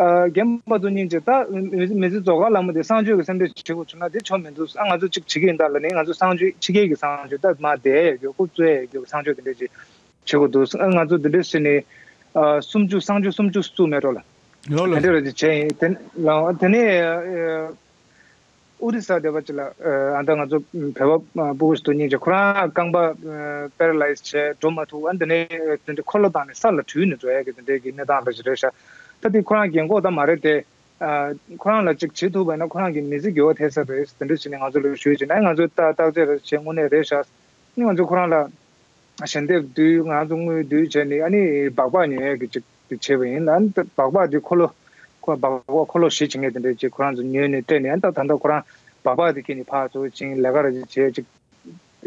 རྒན་པ་ཚོ་སྙིང་རྗེ་ད་མི་ཚེ་རྫོགས་ཁ་ལ་མོ་དེ་གསང་སྤྱོད་ཀྱི་སེམས་ཁྲལ་བྱེད་དགོས་བྱུང་ན་དེ་ཆོ་མི་འདུག་ཨ་ང་ཚོ་གཅིག་བྱེད་ཀྱི་ཡིན་ད་ལབ་ནས་ང་ཚོ་གསང་སྤྱོད་ཕྱི་རྒྱལ་གྱི་གསང་སྤྱོད་ད་མར་བསྡད་ཡ་ཡོད་རྒྱུ་རྐུབ་བཙུགས་ཡ་ཡོད་རྒྱུ་གསང་སྤྱོད་དེ་འདྲས་ཅིག་བྱེད་དགོས་འདུག་ཨ་ང་ཚོ་དེ་འདྲས་བྱས་ནས་སུམ་ཅུ་གསང་སྤྱོད་སུམ་ཅུ་བཙུགས་མེད་འགྲོ་ལ། ལོ་ལོ། དེ་འདྲས་རེ་བྱས་ཡིན། དེ་ལ་དེ་ནས་ཨུ་རི་ས་དེ་བ་ཅི་ལ་ཨ་ད་ང་ཚོ་བོད་པ་སྤུ་གུ་ཞིག་ཏུ་སྙིང་རྗེ་ཁོ་རང་རྐང་པ་པེ་ར་ལའི་སི་བྱས་འགྲོ་མ་ཐུབ། ཨ་དེ་ནས་དེ་འདྲས་འཁོར་ལོ་བཏང་ནས་ས་ལ་དྲུད་ནས་འགྲོ་ཡ་གི་དེ་འདྲས་ཀྱི་གནས་སྟངས་ལ་ཞིག་རེད་ཤག་ད་དེ་ཁོ་རང་རྒན་གོག་ད་མ་རེད་དེ། ཁོ་རང་ལ་ཅིག་བྱེད་ཐུབ་པ་ཡིན་ན་ཁོ་རང་གི་མི་ཚེ་འགྱུར་བ་ཐེབས་ས་རེད། དེ་འདྲ་བྱས་ནས་ང་ཚོ་ལ་ཞུས་བྱས་ན་ང་ཚོ་ལྟ་བརྟག་དཔྱད་རེ་བྱས་དངོས་གནས་རེད་ཤག་ཨ་ནི་ང་ཚོ་ཁོ་རང་ལ་ཞལ་འདེབས་བསྡུས། ང་ཚོ་དངུལ་བསྡུས་བྱས་ནས་ཨ་ནི་སྦག་སྦག་ཉོ་ཡས་ཀྱི་ཅིག་དེ་བྱས་པ་ཡིན་ལ། ཨ་ནི་སྦག་སྦག་དེ་འཁོར་ལོ་ཁོ་སྦག་སྦག་འཁོར་ལོ་བཞི་བྱེད་མཁན་དེ་འདྲ་ཅིག་ཁོ་རང་ཚོ་ཉོས་ནས་སྤྲད་ནས། ཨ་ནི་ད་ད་ལྟ་ཁོ་རང་སྦག་སྦག་དེ་ཁྱེར་ནས་ཕར་ཚུར་ཕྱིན་ལས་ཀ་རེ་ཅིག་བྱས་ཅིག་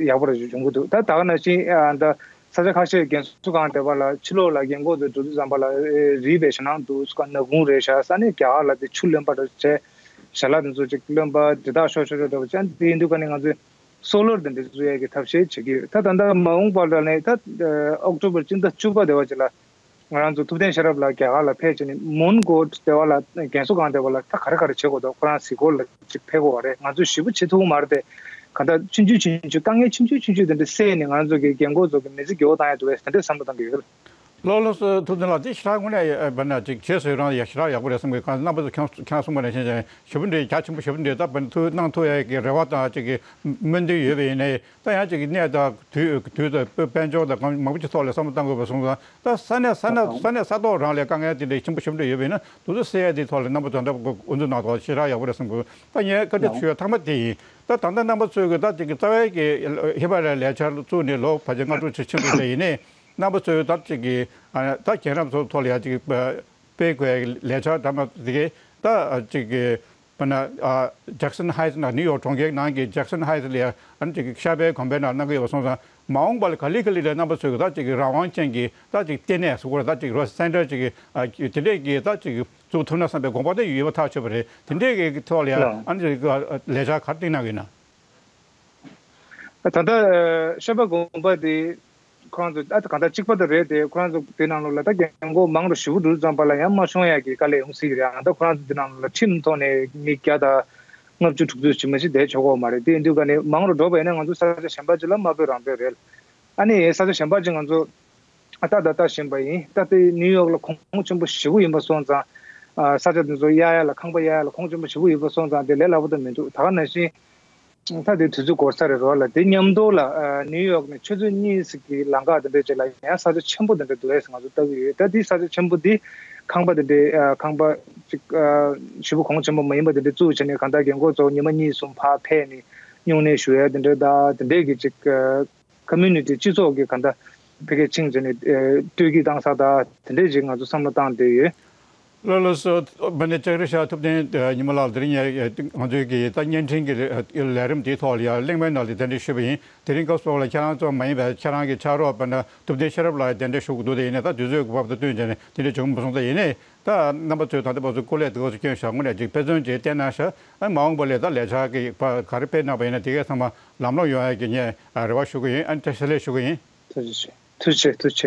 ཡག་པོ་རེ་ཞིག་བྱུང་གི་འདུག་ད་ད་ག་ནང་བཞིན་ཨ་ད་ས་ཆ་ཁ་ཤས་རྒན་གསོ་ཁང་དེ་བ་ལ་ཕྱི་ལོགས་ལ་རྒན་གོག་ཚོ་འགྲོ་དུས་ཙམ་པ་ལ་རུས་པའི་ཞེད་སྣང་འདུག་ས་ནག་ཁུང་རེད་ཤག་ས་ནས་རྒྱ་གར་ལ་དེ་ཆུ་རློན་པ་རེ་བྱས་ཞལ་ལག་དེ་ཚོ་ཅིག་རློན་པ་འདྲེ་ཐག་ཤོར་ཤོར་རེ་བྱས། དེ་ཡིན་དུས་ཀ་ནས་ང་ཚོས་སོ་ལར་དེ་འདྲ་བཟོ་ཡས་ཀྱི་ཐབས་ཤེས་བྱེད་ཀྱི་ཡོད། ད་ད་ལྟ་མ་འོངས་པ་ལ་ནས་ད་ཨོག་ཊོ་བར་སྤྱི་ཟླ་བཅུ་པ་དེ་བ་ཅིག་ལ། ང་རང་ཚོ་ཐུབ་བསྟན་ཤེས་རབ་ལགས་རྒྱ་གར་ལ་ཕེབས་བྱས་ནས་མོན་གྷོ་ལྟེ་བ་ལ་རྒན་གསོ་ཁང་ལྟེ་བ་ལ་ད་ག་རེ་ག་རེ་བྱེད་དགོས་འདུག་ཁོ་རང་གཟིགས་སྐོར་ལ་ཅིག་ཕེབས་དགོས་པ་རེད། ང་ཚོས་ཞེ་པོ་བྱེད་ཐུབ་ཀྱི་མ་རེད་དེ། གང་ལྟར་ཆུང་ཆུང་ཆུང་ཆུང་དཀའ་ངལ་ཆུང་ཆུང་ཆུང་ཆུང་དེ་འདྲ་སེལ་ནས་ང་རང་ཚོ་གི་རྒན་གོག་ཚོ་གི་མི་ཚེ་མགྱོགས་པོ་བཏང་ཡ་འདུག་བས་དེ་འདྲའི་བསམ་བློ་བཏང་གི་ཡོད། ལགས་ལགས་སོ། ཐུབ་བསྟན་ལགས་འདི་ཞེ་དྲག་དངོས་གནས་ཡ་བར་ན་ཅིག་བྱས་སོ་རང་ཡ་ཞེ་དྲག་ཡག་པོ་རེད་བསམ་གི། གང་རྣམ་པ་ཚོ་ཁྱེད་རང་གསུངས་པ་ནང་བཞིན་ཞེ་པོ་འདྲ་རྒྱ་ཆེན་པོ་ཞེ་པོ་འདྲ་ད་བར་ཐུགས་གནང་ཐུབ་ཡ་གི་རེ་བ་དང་ཅིག་གི་སྨོན་འདུན་ཡོད་པ་ཡིན་ནའི། ད་ཡང་ཅིག་གི་གནས་དང་དུས་དུས་དང་དཔལ་འབྱོར་དང་གང་མང་པོ་ཅིག་ཐོག་ལ་བསམ་བློ་བཏང་དགོས་པ་སོང་ཙང་། ད་ས་གནས་ས་གནས་ས་གནས་ས་ཐོག་རང་ལ་དཀའ་ངལ་དེ་འདྲ་ཆེན་པོ་ཞེ་པོ་འདྲ་ཡོད་པ་ཡིན་ན་དེ་ཚོ་སེལ་ཡ་དེ་ཐོག་ལ་རྣམ་པ་ཚོ་འདྲ་དབུ་འཛུགས་གནང་ཐོག་ཞེ་དྲག་ཡག་པོ་རེད་བསམ་གི། ད་ངས་བཀའ་འདྲི་ཞུ་ཡ་ཐ་མ་དེ་ཡིན། ད་ད་ལྟ་རྣམ་པ་ཚོས་གི་ད་ཅིག་གི་རྩ་བའི་གི་ཧི་མ་ལ་ཡའི་ལས་འཆར་བཙུགས་ནས་ལོ་ཕལ་ཆེར་ལྔ་དྲུག་ཅིག་ཕྱིན་འདུག་དེ་ཡིན་ནའི་རྣམ་པ་ཚོས་ད་ཅིག་གི་ཨ་ད་རྒན་རབས་ཚོ་ཐོག་ལ་ཡ་ཅིག་སྤེལ་དགོས་ལས་འཆར་འདྲ་མ་དེ་གི་ད་ཅིག་གི་དཔེར་ན་ཨ་ཇེག་སན་ཧའི་ཊི་ནང་ནིའུ་ཡོག་གྲོང་ཁྱེར་ནང་གི་ཇེག་སན་ཧའི་ཊི་ལ་ཡ་ཨ་ནི་ཅིག་གི་ཤར་པའི་གོམ་པའི་ནང་གནང་གི་ཡོད་པ་སོང་ཙང་། མ་འོངས་པ་ལ་ག་ལེ་ག་ལེ་ལ་རྣམ་པ་ཚོས་ཀྱི་ད་ཅིག་གི་རང་དབང་ཅན་གྱི་ད་ཅིག་ལྟེ་གནས་སུ་སྐོར་ད་ཅིག་རོ་སེན་ཊར་ཅིག་གི་ཨ་དེ་འདྲས་ཀྱི་ད་ཅིག་གི་བཙུགས་ཐུབ་ན་བསམ་པའི་དགོངས་པ་དེ་ཡོད་པ་ཐག་ཆོད་པ་རེད། དེ་འདྲས་ཀྱི་ཐོག་ལ་ཡ་ལགས། ཨ་ནི་ཅིག་གི་ལས་འཆར་ག་རེ་བཏིང་གནང་གི་ཡིན་ན། ད་ལྟ་ཤར་པ་དགོན་པ་དེ་ཁོ་རང་ཚོ་ཨ་ད་གང་ལྟར་གཅིག་པ་དེ་རེད་དེ། ཁོ་རང་ཚོ་དེ་ནང་ལོགས་ལ་ད་རྒན་གོག་མང་རུ་ཞེ་པོ་འགྲོ་ཙམ་པ་ལ་ཡང་མ་ཤོང་ཡ་གི་དཀའ་ལས་ཡོང་སྲིད་ཀྱི་རེད། ཨ་ད་ཁོ་རང་ཚོ་དེ་ནང་ལོགས་ལ་ཁྲིམས་ཐོག་ནས་མི་བརྒྱ་དང་ལྔ་བཅུ་དྲུག་ཅུ་ཅིག་མ་གཏོགས་བསྡད་ཆོག་གི་མ་རེད། དེ་ཡིན་དུས་ཀ་ནས་མང་རུ་འགྲོ་བ་ཡིན་ན་ང་ཚོ་ས་ཆ་གཞན་པ་ཅིག་ལ་མ་སྤོས་རང་སྤོས་རེད། ཨ་ནི་ས་ཆ་གཞན་པ་ཅིག་ང་ཚོ་ཨ་ལྟ་ད་ལྟ་བཞིན་པ་ཡིན། ད་ལྟ་ནིའུ་ཡོག་ལ་གོང་ཆེན་པོ་ཞེ་པོ་ཡིན་པ་སོང་ཙང་། ཨ་ས་ཆ་དེ་ཚོ་གཡར་ཡ་ལ་ཁང་པ་གཡར་ཡ་ལ་གོང་ཆེན་པོ་ཞེ་པོ་ཡིན་པ་སོང་ཙང་དེ་ལས་སླ་པོ་ད་མི་འདུག་ད་ག་ནང་བཞིན་ ད་དེ་དུས་ཚོད་འགོར་ས་རེད་རོ་ལ། དེ་མཉམ་དུ་ལ་ཨ་ནིའུ་ཡོག་ནས་ཆུ་ཚོད་གཉིས་ཀྱི་ལམ་ཁ་དེ་འདྲ་ཅིག་ལ་ཡང་ས་ཆ་ཆེན་པོ་དེ་འདྲ་འདུག་ཨེ་ང་ཚོ་ལྟ་གི་ཡོད། ད་དེ་ས་ཆ་ཆེན་པོ་དེ་ཁང་པ་དེ་འདྲའི་ཨ་ཁང་པ་ཅིག་ཨ་ཞེ་པོ་གོང་ཆེན་པོ་མ་ཡིན་པ་དེ་འདྲ་བཙུགས་བྱས་ནས་གང་ལྟར་རྒན་གོག་ཚོ་ཉི་མ་གཉིས་གསུམ་ཕར་ཕེབས་ནས་སྨྱུང་གནས་ཞུ་ཡ་དེ་འདྲ་ད་དེ་འདྲའི་གི་ཅིག་ཨ་ཀོ་མུ་ནི་ཊི་སྤྱི་ཚོགས་ཀྱི་གང་ལྟར་ཕ་གིར་ཕྱིན་བྱས་ནས་ཨ་སྤྲོད་སྐྱིད་བཏང་ས་ད་དེ་འདྲའི་ཅིག་ང་ཚོ་བསམ་བློ་བཏང་བསྡད་ཡོད། ལགས་ལགས་སོ། ཨ་ནི་ལྕགས་རི་ཤར་ཐུབ་བསྟན་ཉི་མ་ལགས། དེ་རིང་ང་ཚོའི་གི་ད་བརྙན་འཕྲིན་གྱི་ལས་རིམ་དེའི་ཐོག་ལ་ཡང་གླེང་མོལ་ནང་ལ་གདན་འདྲེན་ཞུས་པ་ཡིན། དེ་རིང་སྐབས་སུ་བབ་ལ་ཁྱེད་རང་ཚོ་མ་ཡིན་པའི་ཁྱེད་རང་གི་ཕྱག་རོགས་དཔེར་ན་ཐུབ་བསྟན་ཤེས་རབ་ལགས་གདན་འདྲེན་ཞུ་དགོས་འདུག་དེ་ཡིན་ནའི་ད་དུས་ཚོད་གི་བབ་དང་བསྟུན་བྱས་ནས་དེ་འདྲ་བྱུང་མ་སོང་། ད་ཡིན་ནའི་ད་རྣམ་པ་ཚོས་ད་ལྟ་བར་དུ་སྐུ་ལས་དེ་ག་ཚོད་བསྐྱོན་བཞག་དངོས་གནས་ཅིག་དཔེ་མཚོན་ཅིག་བསྟན་གནང་ཤག་ཨ་མ་འོངས་པ་ལ་ད་ལས་འཆར་གི་ག་རེ་སྤེལ་གནང་པ་ཡིན་ན་དེ་གས་ཚང་མ་ལམ་ལྷོང་ཡོང་ཡ་གི་ངས་རེ་བ་ཞུ་གི་ཡིན། ཨ་ནི་བཀྲ་ཤིས་བདེ་ལེགས་ཞུ་གི་ཡིན། ཐུགས་རྗེ་ཆེ། ཐུགས་རྗེ་ཆེ། ཐུགས་རྗེ་ཆེ།